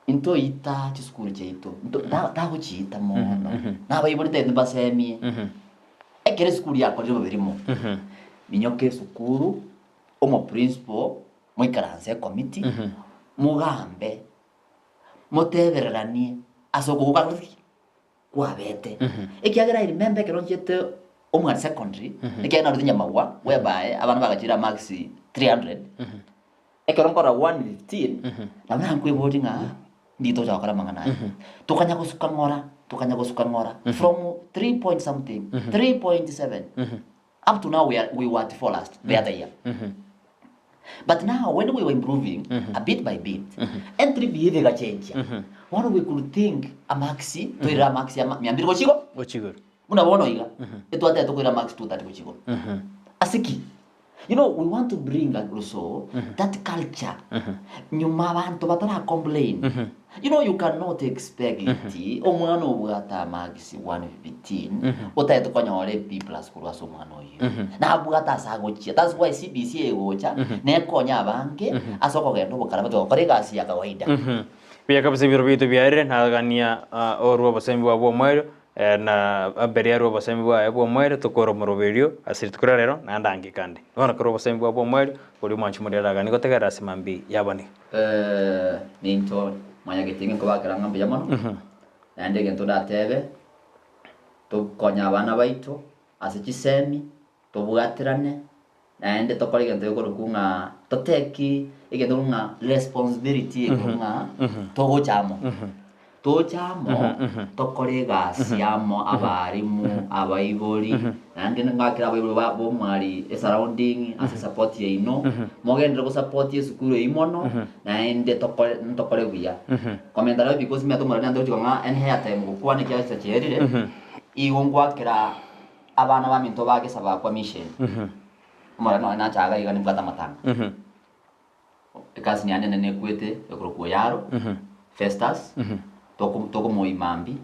intoita chisukuru chiaito, nto ta tagochiita mono, nabaibori tagete mbasemie, ekero esukuru yakorire bobe rimo, minyoka esukuru, omoprincipal, moikaranse ekomiti, mogambe, motebereranie ase okogoka ki? Kwabete. Ekiagera I remember ekero nchiete Omwari Secondary, ekiagera narwete Nyamagwa, whereby abana bagachire amarks 300, ekero nkorora 115, nabo nankweboria ng'a ndi tocha gokora amang'ana aya. Tokanya gosuka ng'ora, tokanya gosuka ng'ora, from 3 point something, 3.7, Up to now we are we were at 4 last the other year. But now when we were improving a bit by bit, entry behavior egachenjia. Bono we could think amarks toirere amarks ama mia mbiri gochia igoro. Gochia igoro. Buna bono iga etwatebete tokoira amarks 230 gochia igoro. Ase ki? You know we want to bring also that culture nyuma abanto batara complain. You know you cannot expect omwana obwate amarks 115 otagete konyora a B plus korwa ase omwana oyio. Nabwate ase agochia. That's why CBC egocha nekonye abange ase okogenda obokarabati gokora egasi ya kawaida. Buya kabisa ebiro biaito biarire, nagania orwe obosemi bwao bw'omoerio, na Abeli arue obosemi bwaye bw'omoerio, tokore omoroberio ase rituko ria rero, naende ange kande. Bono korwa obosemi bwao bw'omoerio, boria omwanchi moria araganie gotegerera ase mambia y'abane. Ninto mwanyagetinge nkobakera ng'a mbuya mono, naende egento ndatebe, tokonye abana baito ase chisemi, tobwaterane, naende tokore egento gekorokwa ng'a toteki egento ng'a responsibility ekorokwa ng'a togocha amo. Toche amo, tokore egasi amo, abarimu, abaibori, naende ngakere abaibori ba bomwari esurrounding ase support yaino, mogenderere gosupport esukuru eyio mono, naende tokore ntokore buya. Komenta nabo because nimanyete omorwani ante gochika ng'a any airtime gokwana ekiagera chinsa chiaerire, igo ngwakera abana baminto ba Gesabakwa mission, omorwani nonye nacha iga iga nimbwate amatanga. Ekasini yane enene ekwete ekorokwa Oyaro, Festus, tokomoima mbi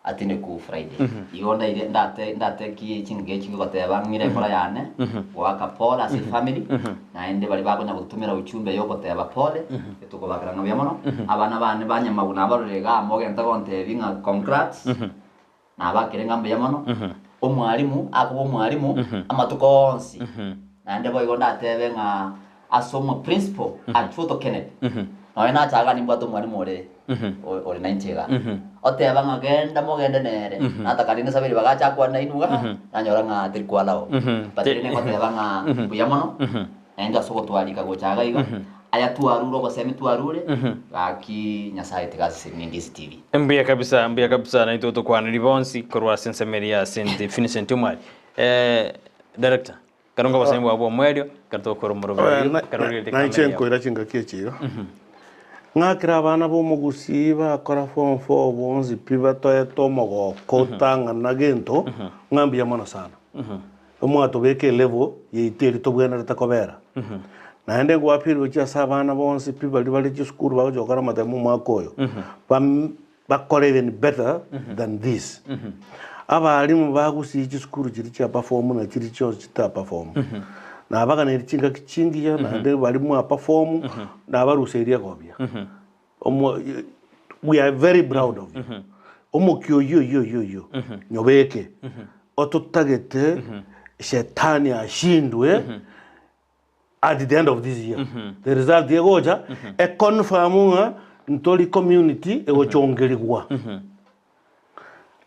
atinde ku Friday. Igo ndaire ndate ndateki chingaki echi ngoteba ng'ire enkoro yane goaka pole ase efamily naende baria bakonya gototomera ujumbe ya ogoteba pole etokobakera ng'a buya mono. Abana bane ba Nyamagu nabarorire igaa mogente gontebia ng'a congrats. Nabakire ng'a mbuya mono, omwalimu akoba omwalimu amatuko onsi. Naende boigo ndatebe ng'a ase omo principal Achuto Kennedy, nonya nachaga nimbwate omwalimu ore ore nainche igaa, oteba ng'a genda mogende nere, nataka rinde sabiri bagacha akwane nainwe igaa, nanyora ng'a teri kwalao. But rende ngoteba ng'a mbuya mono, naende ase ogotwarika gocha iga iga, aya twarure obosemi twarure, gaki Nyasaye tiga asesenie DCTV. Mbuya kabisa, mbuya kabisa naintwe tokwaneri bonsi korwa ase ensemo eria ya Saint Vincent Omwari. Eh, director, karongo obosemi bwao bwa omwerio, ekero togokora omoroberio, ekero origeretie Nainche camera yao. nkoira chingaki echi iga, ng'akere abana b'omogusii bakora form four bonsi pi batoete omogoko otang'ana gento, ng'a mbuya mono sana. Omwatobeka elevel yaito eria tobwenerete kobera. Naende ngwapirwe gochia ase abana bonsi pi baria bare chisukuru bagochia gokora amatemo omwaka oyo, bam bakore even better than this. Abalimu bagusii chisukuru chiria chia perform na chiria chionsi chita perform, nabaganeri chingaki chingiya naende baria mwa perform nabaruseirie egobia. Omo we are very proud of you. Omokia oyio oyio oyio oyio nyobeke ototagete shetani ashindwe at the end of this year. The result egocha econfirm ng'a ntori community egochongerigwa.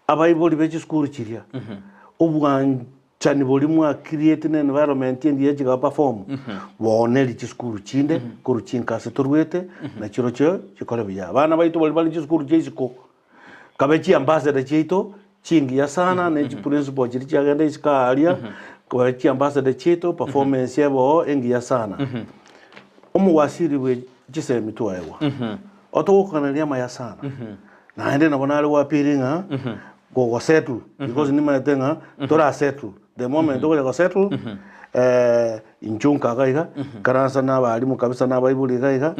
Abaibori be chisukuru chiria obwanchani. Obwanchani boria mwa create na environment engiya chiga perform, booneri chisukuru chinde korwa chinka ase torwete, na chirochio chikore buya. Abana baito baria bare chisukuru chia isiko, kabe chiambassador chiaito chingiya sana ne chiprincipal chiria chiagenda isiko aaria, kabe chiambassador chiaito performance ebe oo engiya sana. Omowasiri bwe chisemi twaegwa, otogokaneria amaya sana, naende nabo nare gwapiri ng'a gogosettle because nimanyete ng'a torasettle the moment okonya gosettle inche nkaga iga nkaransa na abalimu kabisa na abaibori iga iga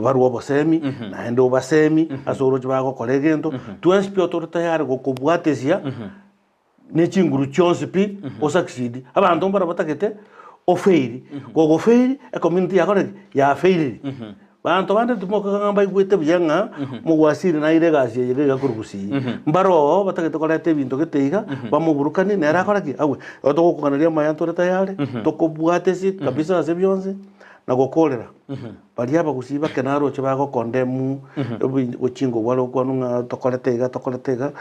barwe obosemi naende obasemi ase oroche bagokora egento twensi pi tore tayari gokobwatesia ne chinguru chionsi pi osucceed abanto mbaro batagete ofail gogofail ecommunity yakore ki yafailire banto bande timokaga ng'a mbaigwete buya ng'a mogwasiri naire egasi eye iga iga korwa gusii mbaro oo batagete koreta ebinto gete iga bamoburukanie nere akore ki agwe igo togokoganeria amaya ntore tayari tokobwate ase kabisa ase bionsi na gokorera Baria abagusii bake naroche bagokondemu gochinga obware gokwanwa ng'a tokorete iga tokorete iga,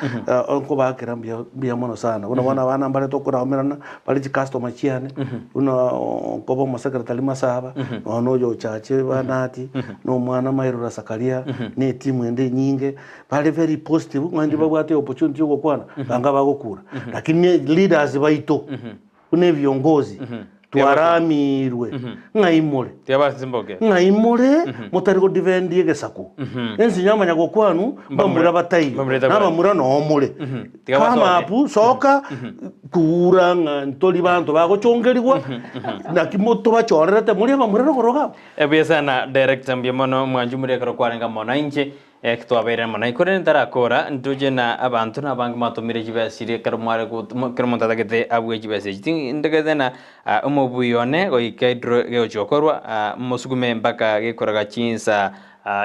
nkobaakera mbuya mbuya mono sana. Buna bono abana mbare tokoraumerana bare chicustomer chiane, buna nkoba omosecretary Masaba, nonya na oyo ochache Banati, na omwana Mairura Zakaria, na etimu ende enyinge, bare very positive ng'a indi babwate opportunity ya ogokwana, banga bagokura. Lakini leaders baito. Buna ebiongozi twaramirwe, ng'ai more? Ng'ai more motari godefend egesaku? Ense yamanya gokwanwa, mbamura bataiyo, na abamura noo more. Come up, soka, kura ng'a ntori banto bagochongerigwa, naki tobachorerete muri abamura rogoro iga abwo. Ebuya sana director mbuya mono mwanchu muri ekero kwarenge amo nainche. Eki twabeire amo naye. Korende ntarakora, ntoche na abanto na abange mwatomire chibesa chiria ekero mware got ekero omonto atagete abue chibesa echi. Ti ntagete na omobui one goika edraw egochia gokorwa, mosukume mpaka gekoraga chinsa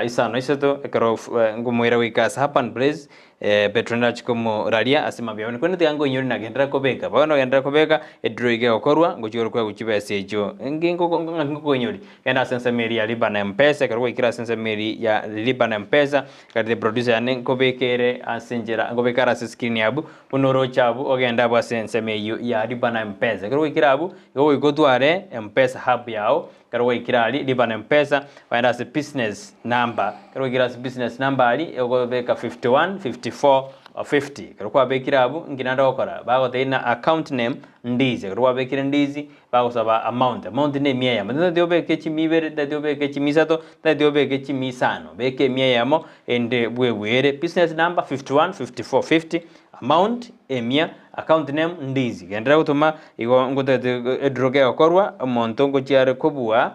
isano isato ekero nkomoira goika ase Urban Blaze, Petero ndachie komoraria ase mambia abwo. Korende tiga nkoinyore nagenderera kobeka. Bono nagenderera kobeka, edraw iga egokorwa, ngochia ore koegwa chibesa echio. Nki ng'aki ngokoinyoria? Genda ase ensemo eria ya Liba na Mpesa, ekero gwaikire ase ensemo eria ya Liba na Mpesa, gati producer yane nkobeke ere ase enchera, nkobeke are ase screen abwo, buna oroche abwo, ogende abwo ase ensemo eyio ya Liba na Mpesa. Ekero gwaikire abwo, igo goika otware Mpesa hub yao, ekero gwaikire aria Liba na Mpesa, ogende ase business number, ekero gwaikire ase business number aria, okobeka 51 54 50, ekero kwabekire abwo, nki naende ogokora? Bagotebia na account name ndizi, ekero kwabekire ndizi, Bagosaba amount, amount ne emia eyemo, tintageti obeke chimia ibere, tintageti obeke chimia isato, tintageti obeke chimia isano, beka emia eyemo ende bwegwere. Business number 51 54 50, amount emia, account name ndizi. Genderera gotoma igo ngotagete edraw kegokorwa, omonto ngochia are kobua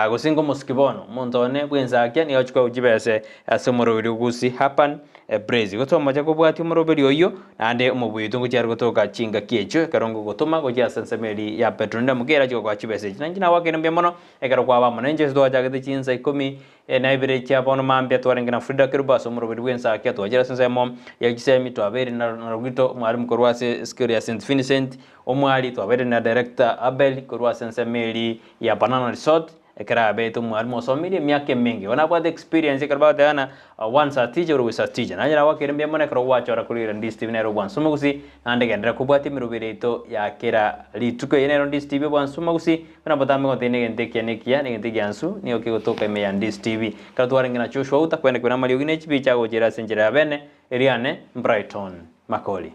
gose ngomosiki bono, omonto one bwensakia nigo agochia koegwa chibese ase omoroberi o Gusii Urban Praise. Igo twamocha kobwatia omoroberi oyio, naende omobui oito ngochia are gotoka chingaki echio, ekero ngogotoma gochia ase ensemo eria ya Petronila Mukere achie gokoa chibesa echi. Nainche nagoakire mbuya mono, ekero kwaba amo nainche ase twachagete chinsa ikomi na ibere chia bono mambia twarenge na Frida Kerubo ase omoroberi bw'ensakia, twachire ase ensemo ya chisemi, twabeire na na Rogito omwalimu korwa ase esukuru ya St. Vincent, omwali, twabeire na Director Abel korwa ase ensemo eria ya Banana Resort, Ekero abete omwalimu osomirie emiaka emenge, igo nabwate experience ekero bagoteba ng'a once a teacher always a teacher. Naye nagwakire mbuya mono ekero gwachora korira Ndisi TV nere obwansu omogusii, naende genderera kobwatia emeroberi yaito ya kera rituko. Eye nero Ndisi TV obwansu omogusii, buna botambe goteba negento ekiya na ekiya, negento egiansu nigo kegotoka ime ya Ndisi TV. Ekero twarenge na Joshua Outa, kwene kwene amariogi ne chibicha agochera ase enchera ya bene, eriane Brighton Makori.